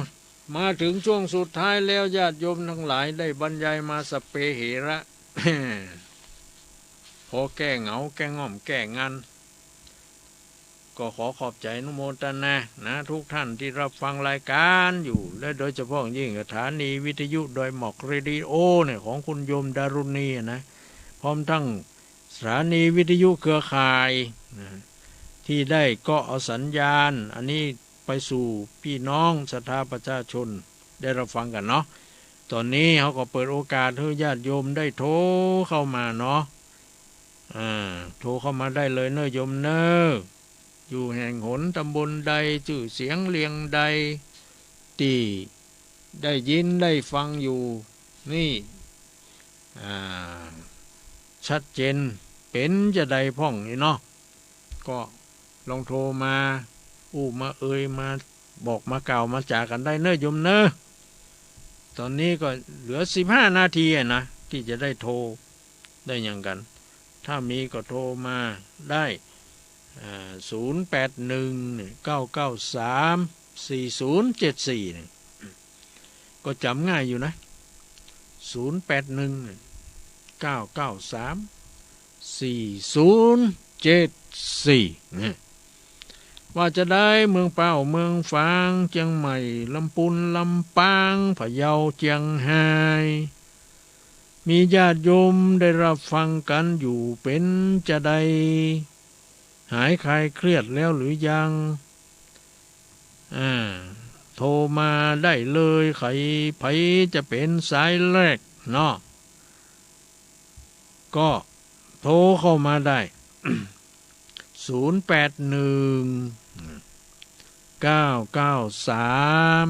มาถึงช่วงสุดท้ายแล้ว ญาติโยมทั้งหลายได้บรรยายมาสัพเพเหระ พอแก้เหงา แก้ง่อม แก้งัน ก็ขอขอบใจ๋อนุโมทนานะ ทุกท่านตี้รับฟังรายการอยู่ และโดยเฉพาะยิ่งสถานีวิทยุดอยหมอกเรดิโอเนี่ย ของคุณโยมดารุณีนะ พร้อมทั้งสถานีวิทยุเครือข่ายนะ ตี้ได้ก็เอาสัญญาณอันนี้ไปสู่ปี้น้องศรัทธาประชาชนได้รับฟังกั๋นเนาะ ต๋อนนี้เฮาก็เปิดโอกาสหื้อญาติโยมได้โทรเข้ามาเนาะ อ่า โทรเข้ามาได้เลยเน่อโยมเน่อ อยู่แห่งหนตำบลใด จื้อเสียงเรียงใด ตี้ได้ยินได้ฟังอยู่นี่ อ่า ชัดเจนเป๋นจะใดพ่องนี่เนาะ ก็ลองโทรมาอู้มาเอยมาบอกมากล่าวมาจ๋ากั๋นได้เน่อโยมเน่อ ต๋อนนี้ก็เหลือสิบห้านาทีอะนะ ตี้จะได้โทรได้หยังกั๋น ถ้ามีก็โทรมาได้ อ่า ศูนย์แปดหนึ่ง เก้าเก้าสาม สี่ศูนย์เจ็ดสี่ เนี่ย ก็จ๋ำง่ายอยู่นะ ศูนย์แปดหนึ่ง เก้าเก้าสาม สี่ศูนย์เจ็ดสี่ เนี่ย ว่าจะใดเมืองเป้า เมืองฝาง เจียงใหม่ ลำปูน ลำปาง พะเยา เจียงฮาย มีญาติโยมได้รับฟังกั๋นอยู่เป๋นจะใด หายคลายเครียดแล้วหรือยัง อ่า โทรมาได้เลย ใผ ใผจะเป๋นสายแรกเนาะ ก็โทรเข้ามาได้ ศูนย์แปดหนึ่ง เก้าเก้าสาม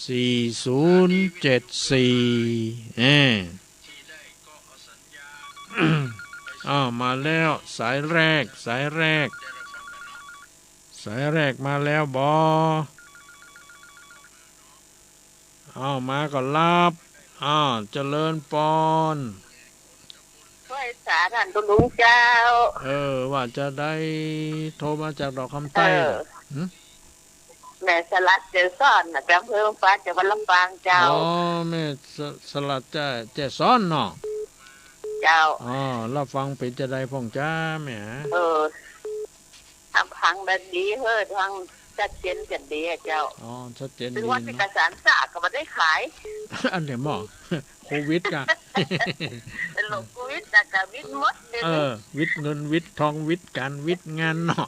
สี่ศูนย์เจ็ดสี่ เอ้ อ้าว มาแล้ว สายแรก สายแรก สายแรกมาแล้วบ่ อ้าว มาก็ฮับ อ้าว เจริญปอน ไหว้สาท่านตุ๊ลุงเจ้า เออ ว่าจะใด โทรมาจากดอกคำใต้ เออ น่ะ หึ แม่สลัดแจ่ซ้อนน่ะ จากอำเภอเมืองฝาง จังหวัดลำปางเจ้า อ๋อ แม่ส- สลัดแจ่- แจ่ซ้อนเนาะ เจ้า อ๋อ ฮับฟังเป๋นจะใดพ่องจ๊ะแม่ เออ ฮับฟังได้ดีเฮ้อ ฟังชัดเจนจะดีอะเจ้า อ๋อ ชัดเจนดีเนาะ ถึงว่าเอกสารสากก็บ่ได้ขาย อันเดียวหม้อ โควิดกะ เป็นโรคโควิดน่ะกะวิดหมดเดี๋ยวนี้ เออ วิดเงิน วิดทอง วิดก๋าน วิดงานเนาะ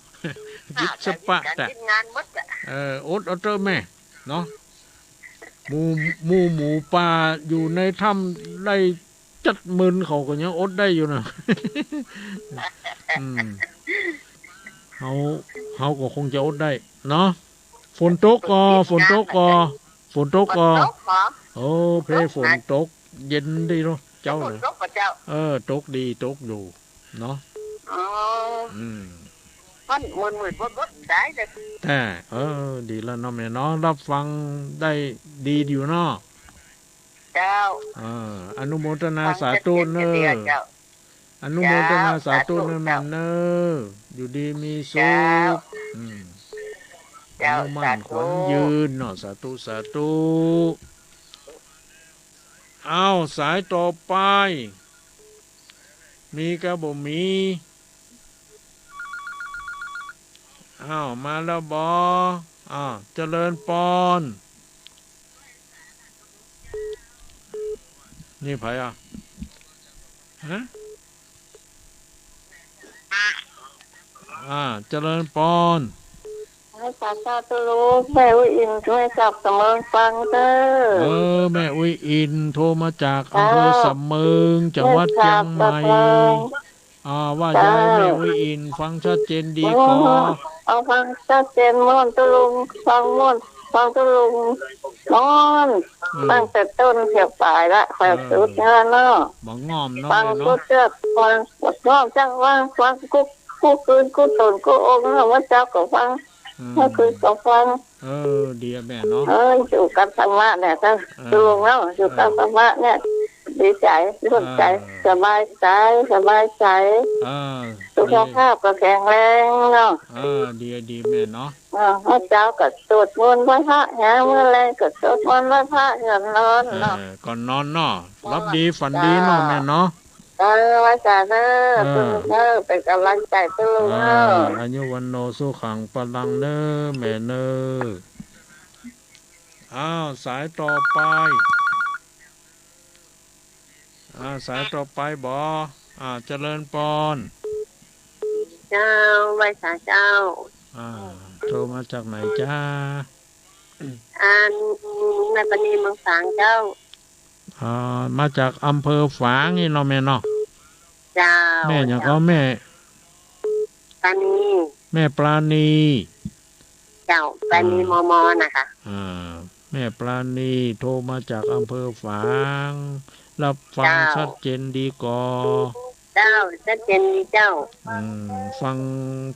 วิดสะปะ วิดก๋าน วิดงานหมดอะ เออ อดเอาเต๊อะแม่ เนาะ หมู่ หมู่หมูป่าอยู่ในถ้ำได้จัดหมื่นเขาก็ยังอดได้อยู่นะ อืม เฮา เฮาก็คงจะอดได้เนาะ ฝนตกก่อ ฝนตกก่อ ฝนตกก่อ ฝนตกเหรอ โอ้ เพ ตกนะ ฝนตก เย็นดีเนาะ เจ้า ฝน เนาะ ตกก่อเจ้า เออ ตกดี ตกอยู่ เนาะ อ๋อ อืม มันมืดๆ บดๆ ได้เลย แต่ เออ ดีแล้วเนาะแม่เนาะ รับฟังได้ดีอยู่เนาะ เจ้า เออ อนุโมทนาสาธุเน่อ ฟังชัดเจนทีเดียวเจ้า อนุโมทนาสาธุเน่อ เจ้า แม่เน่อ อยู่ดีมีสุข เจ้า อืม เจ้า อายุมั่น สาธุ ขวัญยืนเนาะ สาธุ สาธุ อ้าว สายต่อไป มีกะบ่มี อ้าว มาแล้วบ่ อ้าว เจริญปอน นี่ใผอ่ะ ฮะ อ่า เจริญปอน ไหว้สาเจ้าตุ๊ลุง แม่อุ๊ยอิน ไหว้จากสำเมิงฟังเน่อ เออ แม่อุ๊ยอิน โทรมาจากอำเภอ เจ้า สำเมิง จังหวัดเจียงใหม่ แม่จากสำเมิง อ่า ว่ายาย เจ้า แม่อุ๊ยอิน ฟังชัดเจนดีก่อ โอ้ เอาฟังชัดเจนม่วนตุ๊ลุง ฟังม่วน ฟังตุ๊ลุงม่วน อืม ตั้งแต่ต้นเสียปลายละ ข้อย เออ สุดยอดเนาะ บ่ง่อมเนาะ ฟัง แม่เนาะ กู้เตื้อ ฟังบ่ง่อมจัก ฟัง ฟังกู้ กู้คืน กู้ต๋น กู้องค์เนาะ ว่าเจ้าก็ฟัง อืม เมื่อคืนก็ฟัง เออ ดีอะแม่เนาะ เออ อยู่กับธรรมะเนี่ย เออ ตุ๊ลุงเนาะ อยู่กับธรรมะเนี่ย ดีใจ๋ สบายใจ๋ เออ สบายใจ๋ สบายใจ๋ เออ สุขภาพก็แข็งแรงเนาะ เออ ดี ดีแม่เนาะ เออ เมื่อเจ๊าก็สวดมนต์ไหว้พระ ยามมื้อแลงก็สวดมนต์ไหว้พระ ก่อนนอนเนาะ เออ ก่อนนอนเนาะ หลับดีฝันดีเนาะ เจ้า แม่เนาะ เออ ไหว้สาเน่อ เออ ตุ๊ลุงเน่อ เป๋นก๋ำลังใจ๋ตุ๊ลุงเน่อ เออ อายุวัณโณสุขังพลังเน่อ แม่เน่อ อ้าว สายต่อไป อ่า สายต่อไปบ่ อ่า เจริญปอน เจ้า ไหว้สาเจ้า อ่า โทรมาจากไหนจ๊ะ อัน แม่ปราณีเมืองฝางเจ้า อ่า มาจากอำเภอฝางนี่เนาะแม่เนาะ เจ้า แม่หยังก่อ เจ้า แม่ ปราณี แม่ปราณี เจ้า ปราณี อ่า มม นะคะ อ่า แม่ปราณีโทรมาจากอำเภอฝาง รับฟัง เจ้า ชัดเจนดีก่อ เจ้า ชัดเจนดีเจ้า อืม ฟัง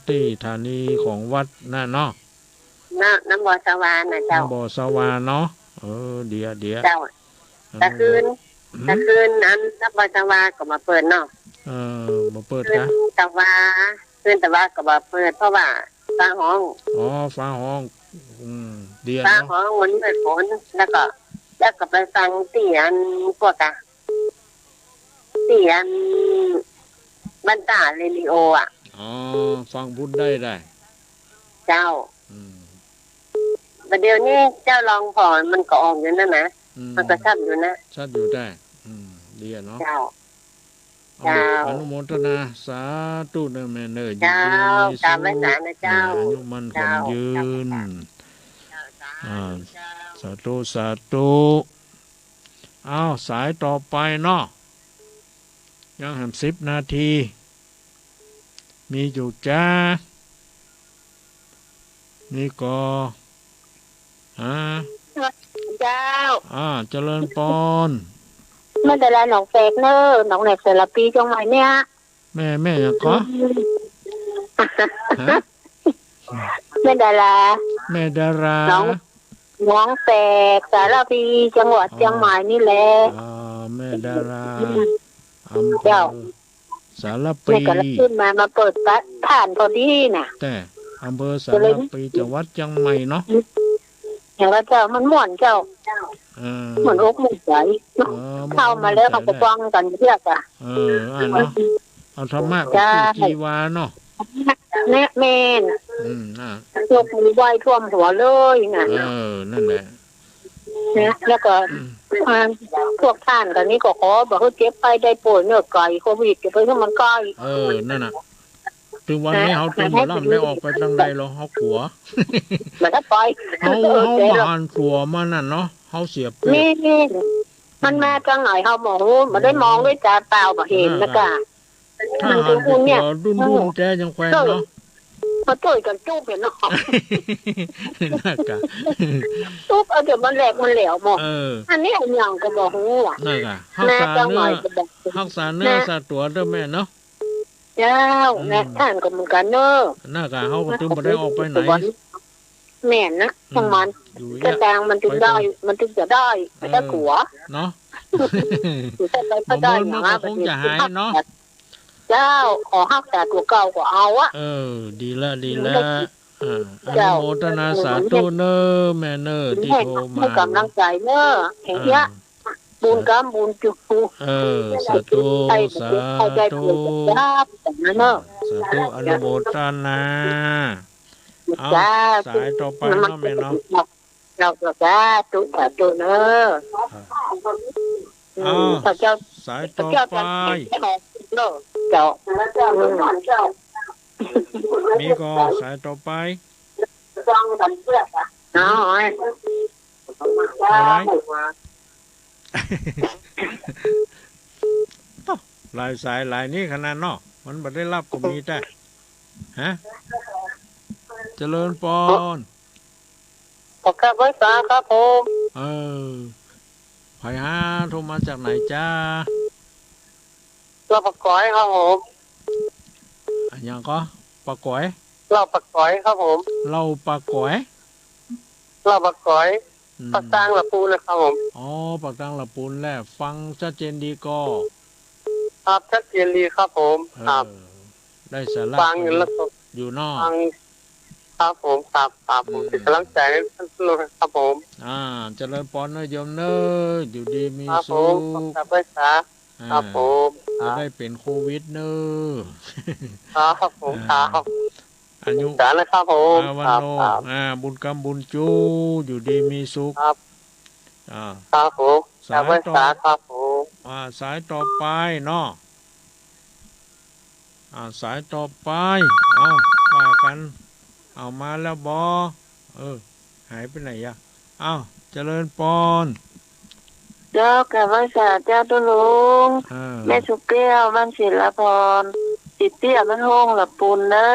ตี้สถานีของวัดน่ะเนาะ น้ำ น้ำบ่อสะวาน่ะเจ้า น้ำบ่อสะวาเนาะ เออ เดี๋ยว เดี๋ยว เจ้า อัน ตะคืน หืม ตะคืนอันน้ำบ่อสะวาก็บ่เปิดเนาะ เออ บ่เปิด คืน กะ ตะวา คืนตะวาก็บ่เปิด เพราะว่าฟ้าฮ้อง อ๋อ ฟ้าฮ้อง อืม เดี๋ยว ฟ้าฮ้อง มันมืดฝน แล้วก็ แล้วก็ไปฟังตี้อันพวกอะ ตี้อันบ้านต้าเรดิโออะ อ๋อ ฟังพุ้นได้ ได้ เจ้า อืม บ่าเดี๋ยวนี้เจ้าลองผ่อมันก็ออกอยู่นั่นนะ อืม มันก็ชัดอยู่นะ ชัดอยู่ได้ อืม ดีอะเนาะ เจ้า เอา เจ้า อนุโมทนาสาธุเน่อแม่เน่อ เจ้า ยินดีมีสุข กราบไหว้สานะเจ้า เออ อายุมั่นขวัญยืน เจ้า เจ้า สาธุ อ่า เจ้า สาธุ สาธุ อ้าว สายต่อไปเนาะ ยังแหมสิบนาที มีอยู่จ้า มีก่อ ฮะ เจ้า อ่า เจริญปอน แม่ดาราหนองแฝกเน่อ หนองแฝกสารภีเจียงใหม่เนี่ย แม่ แม่หยังก่อ อืม ฮะ แม่ดารา แม่ดารา หนอง หนองแฝกสารภี จังหวัดเจียงใหม่นี่แหละ อ๋อ แม่ดารา อืม อำเภอ เจ้า สารภี แม่ก็เลยขึ้นมา มาเปิดบ้านพอดีน่ะ แต่อำเภอสารภี ก็เลย จังหวัดเจียงใหม่เนาะ อย่างว่าเจ้า มันม่วนเจ้า เออ ม่วนอกม่วนใจ๋เนาะ เออ ม่วนอกม่วนใจ๋ เข้ามาแล้วเขาก็ฟังกั๋นเยียะอะ เออ อ่ะเนาะ เอาธรรมะ เจ้า เป็นชีวาเนาะ แน่ แม่น อืม น่ะ ยกมือไหว้ท่วมหัวเลยน่ะ เออ นั่นแหละ นะ แล้วก็ อืม อ่า พวกต้านกั๋นนี่ก็ขอบ่หื้อเจ็บไข้ได้ป่วยเนื้อไก๋โควิด จะไปหื้อมันไก๋ เออ นั่นน่ะ ถึงวันนี้ นะ เฮาตึงบ่ล่ำได้ออกไปตางใดหรอก เฮากั๋ว บ่ได้ไป เฮา เฮาบ่หันตั๋วมันน่ะเนาะ เฮาเสียเปรียบ นี่ มันมาตางไหนเฮาบ่ฮู้ บ่ได้มองด้วยต๋าเปล่า บ่หันแล้วก็ ถ้าหันตั๋วดุ้นๆ แต๊ยังแควนเนาะ มาจ้วยกั๋นตุ๊บเหียเนาะ นั่นกะ ตุ๊บเอาเดี๋ยวมันแหลกมันแหลวหมด เออ อันนี้อะหยังก็บ่ฮู้อะ นั่นกะ ฮักษาเนื้อ ฮักษาเนื้อ ฮักษาตั๋วเน่อแม่เนาะ เจ้า อืม แม่ต้านก็เหมือนกั๋นเน่อ นั่นกะ เฮาก็ตึงบ่ได้ออกไปไหน แม่นนะ อืม ช่างมัน อยู่ สตางค์มันตึงได้ ไปก่อน มันตึงจะได้ เออ ไม่ต้องกลัว เนาะ อยู่ใต้ใต้ บ่ ก็ได้ มันก็คงจะหายเนาะ เจ้า ขอฮักษาตั๋วเก่าก็เอาอะ เออ ดีละ ดีละ เออ อนุโมทนาสาธุเน่อแม่เน่อ ตี้โทรมา หื้อก๋ำลังใจ๋เน่อ อย่างเนี้ย เออ บุญกำบุญจุ เออ สาธุ สาธุ สาธุ อนุโมทนา เอา สาธุ สายต่อไปเนาะแม่เนาะ เจ้า สาธุ สาธุเน่อ อ่า อืม เอา พระเจ้า สายต่อไป พระเจ้า เจ้า มีก่อ สายต่อไป เอา เอาไว้ เอาไว้ หลายสายหลายนี้ขนาดเนาะ มันบ่ได้รับก็มีแต่ ฮะ เจริญปอน ขอกราบไหว้สาครับผม เออ ใผฮะ โทรมาจากไหนจ๊ะ ลาวป่าก๋อยครับผม อะหยังก่อ ป่าก๋อย ลาวป่าก๋อยครับผม ลาวป่าก๋อย ลาวป่าก๋อย อืม ปากตางละปูนนะครับผม อ๋อ ปากตางละปูนแหละ ฟังชัดเจนดีก่อ ครับ ชัดเจนดีครับผม เออ ครับ ได้สาระ ฟังอยู่แล้วก็ อยู่เนาะ ฟัง ครับผม ครับ ครับผม อืม เป็นกำลังใจให้ท่านผู้ชมครับผม อ่า เจริญปอนเน่อโยมเน่อ อยู่ดีมีสุข ครับผม ขอกราบไหว้สา อ่า ครับผม จะได้เป๋นโควิดเน่อ ครับผม อ่า ครับ อายุ สานะครับผม อ่า วันโน ครับ ครับ อ่า บุญกำบุญจู อยู่ดีมีสุข ครับ อ่า ครับผม สายต่อ กราบไหว้สาครับผม อ่า สายต่อไปเนาะ อ่า สายต่อไป เอา ว่ากั๋น เอา มาแล้วบ่ เออ หายไปไหนอะ เอา เจริญปอน เจ้า กราบไหว้สาเจ้าตุ๊ลุง เออ แม่สุแก้ว บ้านศิลาพร สีเตี้ยบ้านโฮ่งละปูนเน่อ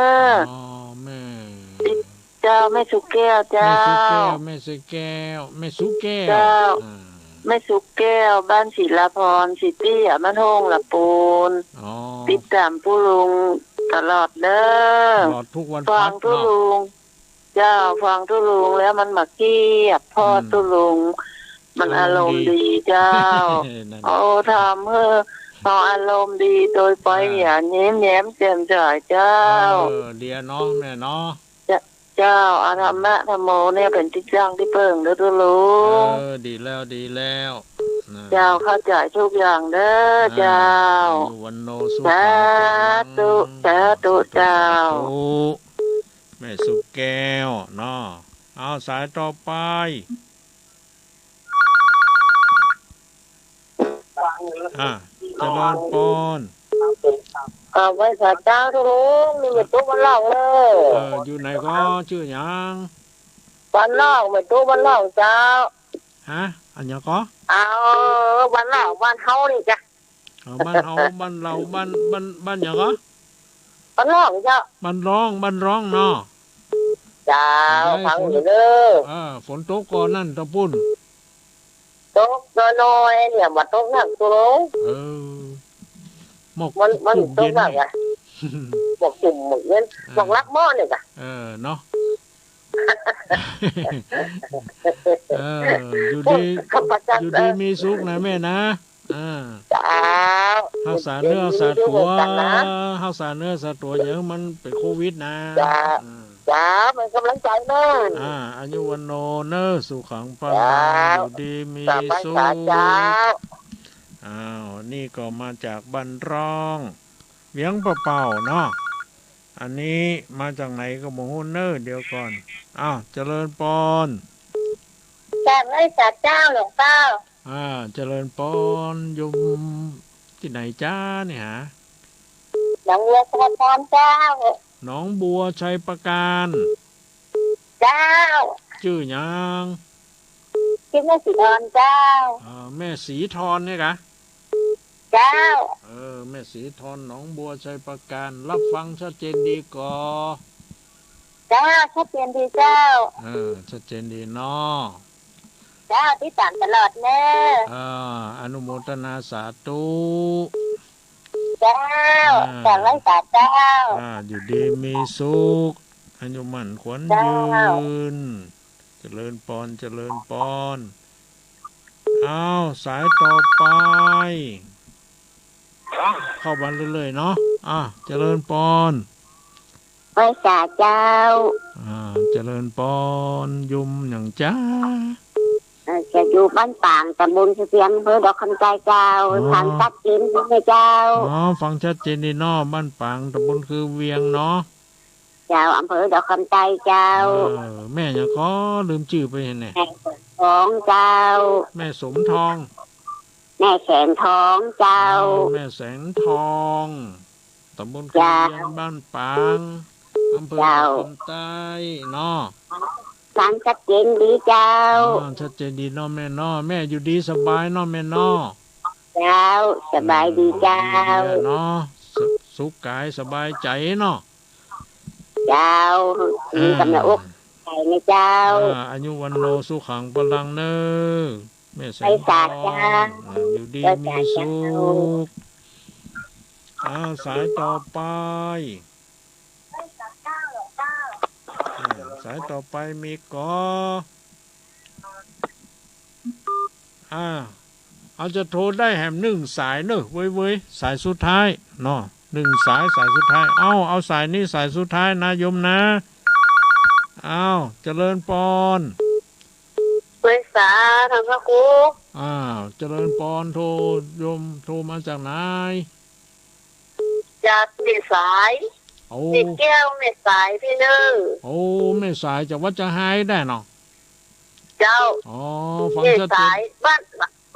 อ๋อ แม่ เจ้า แม่สุแก้วเจ้า แม่สุแก้ว แม่สุแก้ว แม่สุแก้ว เจ้า อ่า แม่สุแก้ว บ้านศิลาพร สีเตี้ยบ้านโฮ่งละปูน อ๋อ ติดต๋ามตุ๊ลุงตลอดเน่อ ตลอดทุกวัน ฟังตุ๊ลุง เจ้า ฟังตุ๊ลุงแล้วมันบ่เคียด เพราะ อืม ตุ๊ลุงมันอารมณ์ดีเจ้า อารมณ์ดี นั่น โอ้ ทำหื้อเฮาอารมณ์ดี โดยไป อ่า เนี่ย ยิ้มแย้มแจ่มใสเจ้า เออ ดีอะเนาะแม่เนาะ เจ้า เจ้า เอาธรรมะธรรมโมเนี่ยเป๋นตี้ตั้งตี้เปิ้งเน่อตุ๊ลุง เออ ดีแล้ว ดีแล้ว นะ เจ้า เข้าใจ๋ทุกอย่างเน่อ อ่า เจ้า อายุวัณโณสุขังพลัง สาธุ สาธุเจ้า สาธุ แม่สุแก้วเนาะ เอา สายต่อไป อ่า เจริญปอน กราบไหว้สาเจ้าตุ๊ลุง นี่แม่ตุ๊บ้านล่องเน่อ เออ อยู่ไหนก่อ จื้อหยัง บ้านล่อง แม่ตุ๊บ้านล่องเจ้า ฮะ อะหยังก่อ เอา บ้านล่อง บ้านเฮานี่จ้ะ อ๋อ บ้านเฮา บ้านเรา บ้าน บ้าน บ้านหยังก่อ บ้านล่องเจ้า บ้านล่อง บ้านล่องเนาะ เจ้า ได้ ฟังอยู่เน่อ เออ ฝนตกก่อนั่นตะปุ้น ตกน้อยๆ เนี่ย บ่ตกหนักตุ๊ลุง เออ หมอก มัน มัน จุ่ม ตกหนัก เย็น อะ หมอกจุ่ม หมอกเย็น อ่า หมอกลักหม้อนี่จ้ะ เออ เนาะ เออ อยู่ดี อยู่ดีมีสุขนะแม่นะ อ่า เจ้า ฮักษาเนื้อฮักษาตั๋ว ฮักษาเนื้อฮักษาตั๋ว อย่าหื้อมันเป๋นโควิดนะ เจ้า อ่า เจ้า เป๋นก๋ำลังใจ๋เน่อ อ่า อายุวัณโณเน่อ สุขังพลัง เจ้า อยู่ดีมีสุข สาธุสาธุ อ้าว นี่ก็มาจากบ้านร่อง เวียงป่าเป้าเนาะ อันนี้มาจากไหนก็บ่ฮู้เน่อ เดี๋ยวก่อน อ้าว เจริญปอน กราบไหว้สาเจ้าหลวงป้า อ่า เจริญปอน โยมตี้ไหนจ๊ะเนี่ยฮะ หนองบัวชัยปราการเจ้า หนองบัวชัยปราการ เจ้า จื้อหยัง จื้อแม่ศรีธรเจ้า อ่า แม่ศรีธรเนี่ยกะ เจ้า เออ แม่ศรีธร หนองบัวชัยปราการ ฮับฟังชัดเจนดีก่อ เจ้า ชัดเจนดีเจ้า เออ ชัดเจนดีเนาะ เจ้า ติดต๋ามตลอดเน่อ อ่า อนุโมทนาสาธุ เจ้า อ่า สาธุเจ้า อ่า อยู่ดีมีสุข อายุมั่นขวัญ เจ้า ยืน เจริญปอน เจริญปอน อ้าว สายต่อไป เข้ามาเรื่อยๆ เนาะ อ่ะ เจริญปอน ไหว้สาเจ้า อ่า เจริญปอน โยมหยังจ๊ะ เอ่อ จะอยู่บ้านปาง ตำบลสะเทียน อำเภอดอกคำใต้เจ้า อ๋อ ฟังชัดเจนดีไหมเจ้า อ๋อ ฟังชัดเจนดีเนาะ บ้านปาง ตำบลคือเวียงเนาะ เจ้า อำเภอดอกคำใต้เจ้า เออ แม่หยังก็ลืมจื้อไปหั้นแหน่ แม่แสงทองเจ้า แม่สมทอง แม่แสงทองเจ้า อ๋อ แม่แสงทอง ตำบลคือเวียง เจ้า บ้านปาง อำเภอ เจ้า ดอกคำใต้เนาะ ฟังชัดเจนดีเจ้า อ๋อ ชัดเจนดีเนาะแม่เนาะ แม่อยู่ดีสบายเนาะแม่เนาะ เจ้า สบายดีเจ้า อืม อยู่ดีเนาะ สุข สุขกายสบายใจ๋เนาะ เจ้า อ่า มีกำลังอก ใจ๋นะเจ้า อ่า อายุวัณโณสุขังพลังเน่อ แม่แสงทอง ไหว้สาเจ้า อ่า อยู่ดี ไหว้สาเจ้า มีสุข อ่า สายต่อไป อ่า สายต่อไปมีก่อ อ่า เอาจะโทรได้แหมหนึ่งสายเนอะ เว้ยๆ สายสุดท้ายเนาะ หนึ่งสาย สายสุดท้าย เอ้า เอาสายนี้สายสุดท้ายนะโยมนะ เอ้า เจริญปอน ไหว้สาท่านพระครู อ้าว เจริญปอน โทร โยมโทรมาจากไหน จากแม่สาย โอ้ แม่แก้ว แม่สายตี้เน่อ โอ้ แม่สายจากวัดจะไฮได้เนาะ เจ้า อ๋อ ฟังชัดเจน แม่สาย บ้าน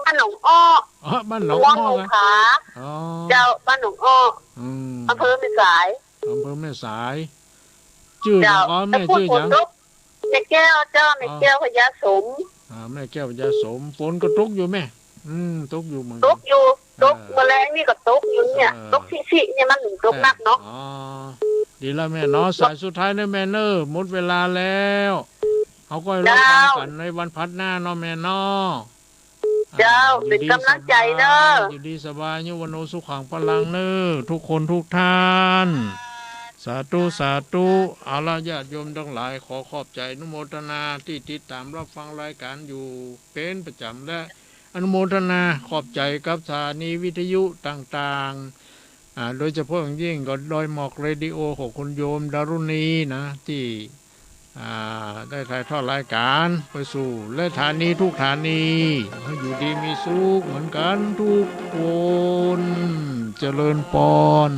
บ้านหนองอ้อ อ๋อ บ้านหนองอ้อ วังหงขลา อ๋อ เจ้า บ้านหนองอ้อ อืม อำเภอแม่สาย อำเภอแม่สาย จื้อหยัง เจ้า อ๋อ แม่จื้อหยัง แม่แก้วเจ้า แม่แก้วพญาสม อ่า แม่แก้วพญาสม ฝนก็ตกอยู่แม่ อืม ตกอยู่เหมือนกั๋น ตกอยู่ ตก เออ เมื่อแลงนี่ก็ตกอยู่เนี่ย เออ ตกซิๆ เนี่ย มันตกหนักเนาะ อ๋อ ดีแล้วแม่เนาะ สายสุดท้ายเน่อแม่เน่อ หมดเวลาแล้ว เฮาก็รอฟังกั๋นในวันพฤหัสหน้าเนาะแม่เนาะ เจ้า อ่า เป๋นก๋ำลังใจ๋เน่อ อยู่ดีสบาย อยู่ดีสบาย อายุวัณโณสุขังพลังเน่อ ทุกคนทุกท่าน สาธุ สาธุ เอาละ ญาติโยมตังหลาย ขอขอบใจ๋อนุโมทนาตี้ติดต๋ามรับฟังรายก๋านอยู่เป๋นประจ๋ำ และอนุโมทนาขอบใจ๋กับสถานีวิทยุต่างๆ อ่า โดยเฉพาะอย่างยิ่งก็ดอยหมอกเรดิโอของคุณโยมดารุณีนะ ตี้ อ่า ได้ถ่ายทอดรายก๋านไปสู่ และสถานีทุกสถานี ให้อยู่ดีมีสุขเหมือนกั๋นทุกคน เจริญปอน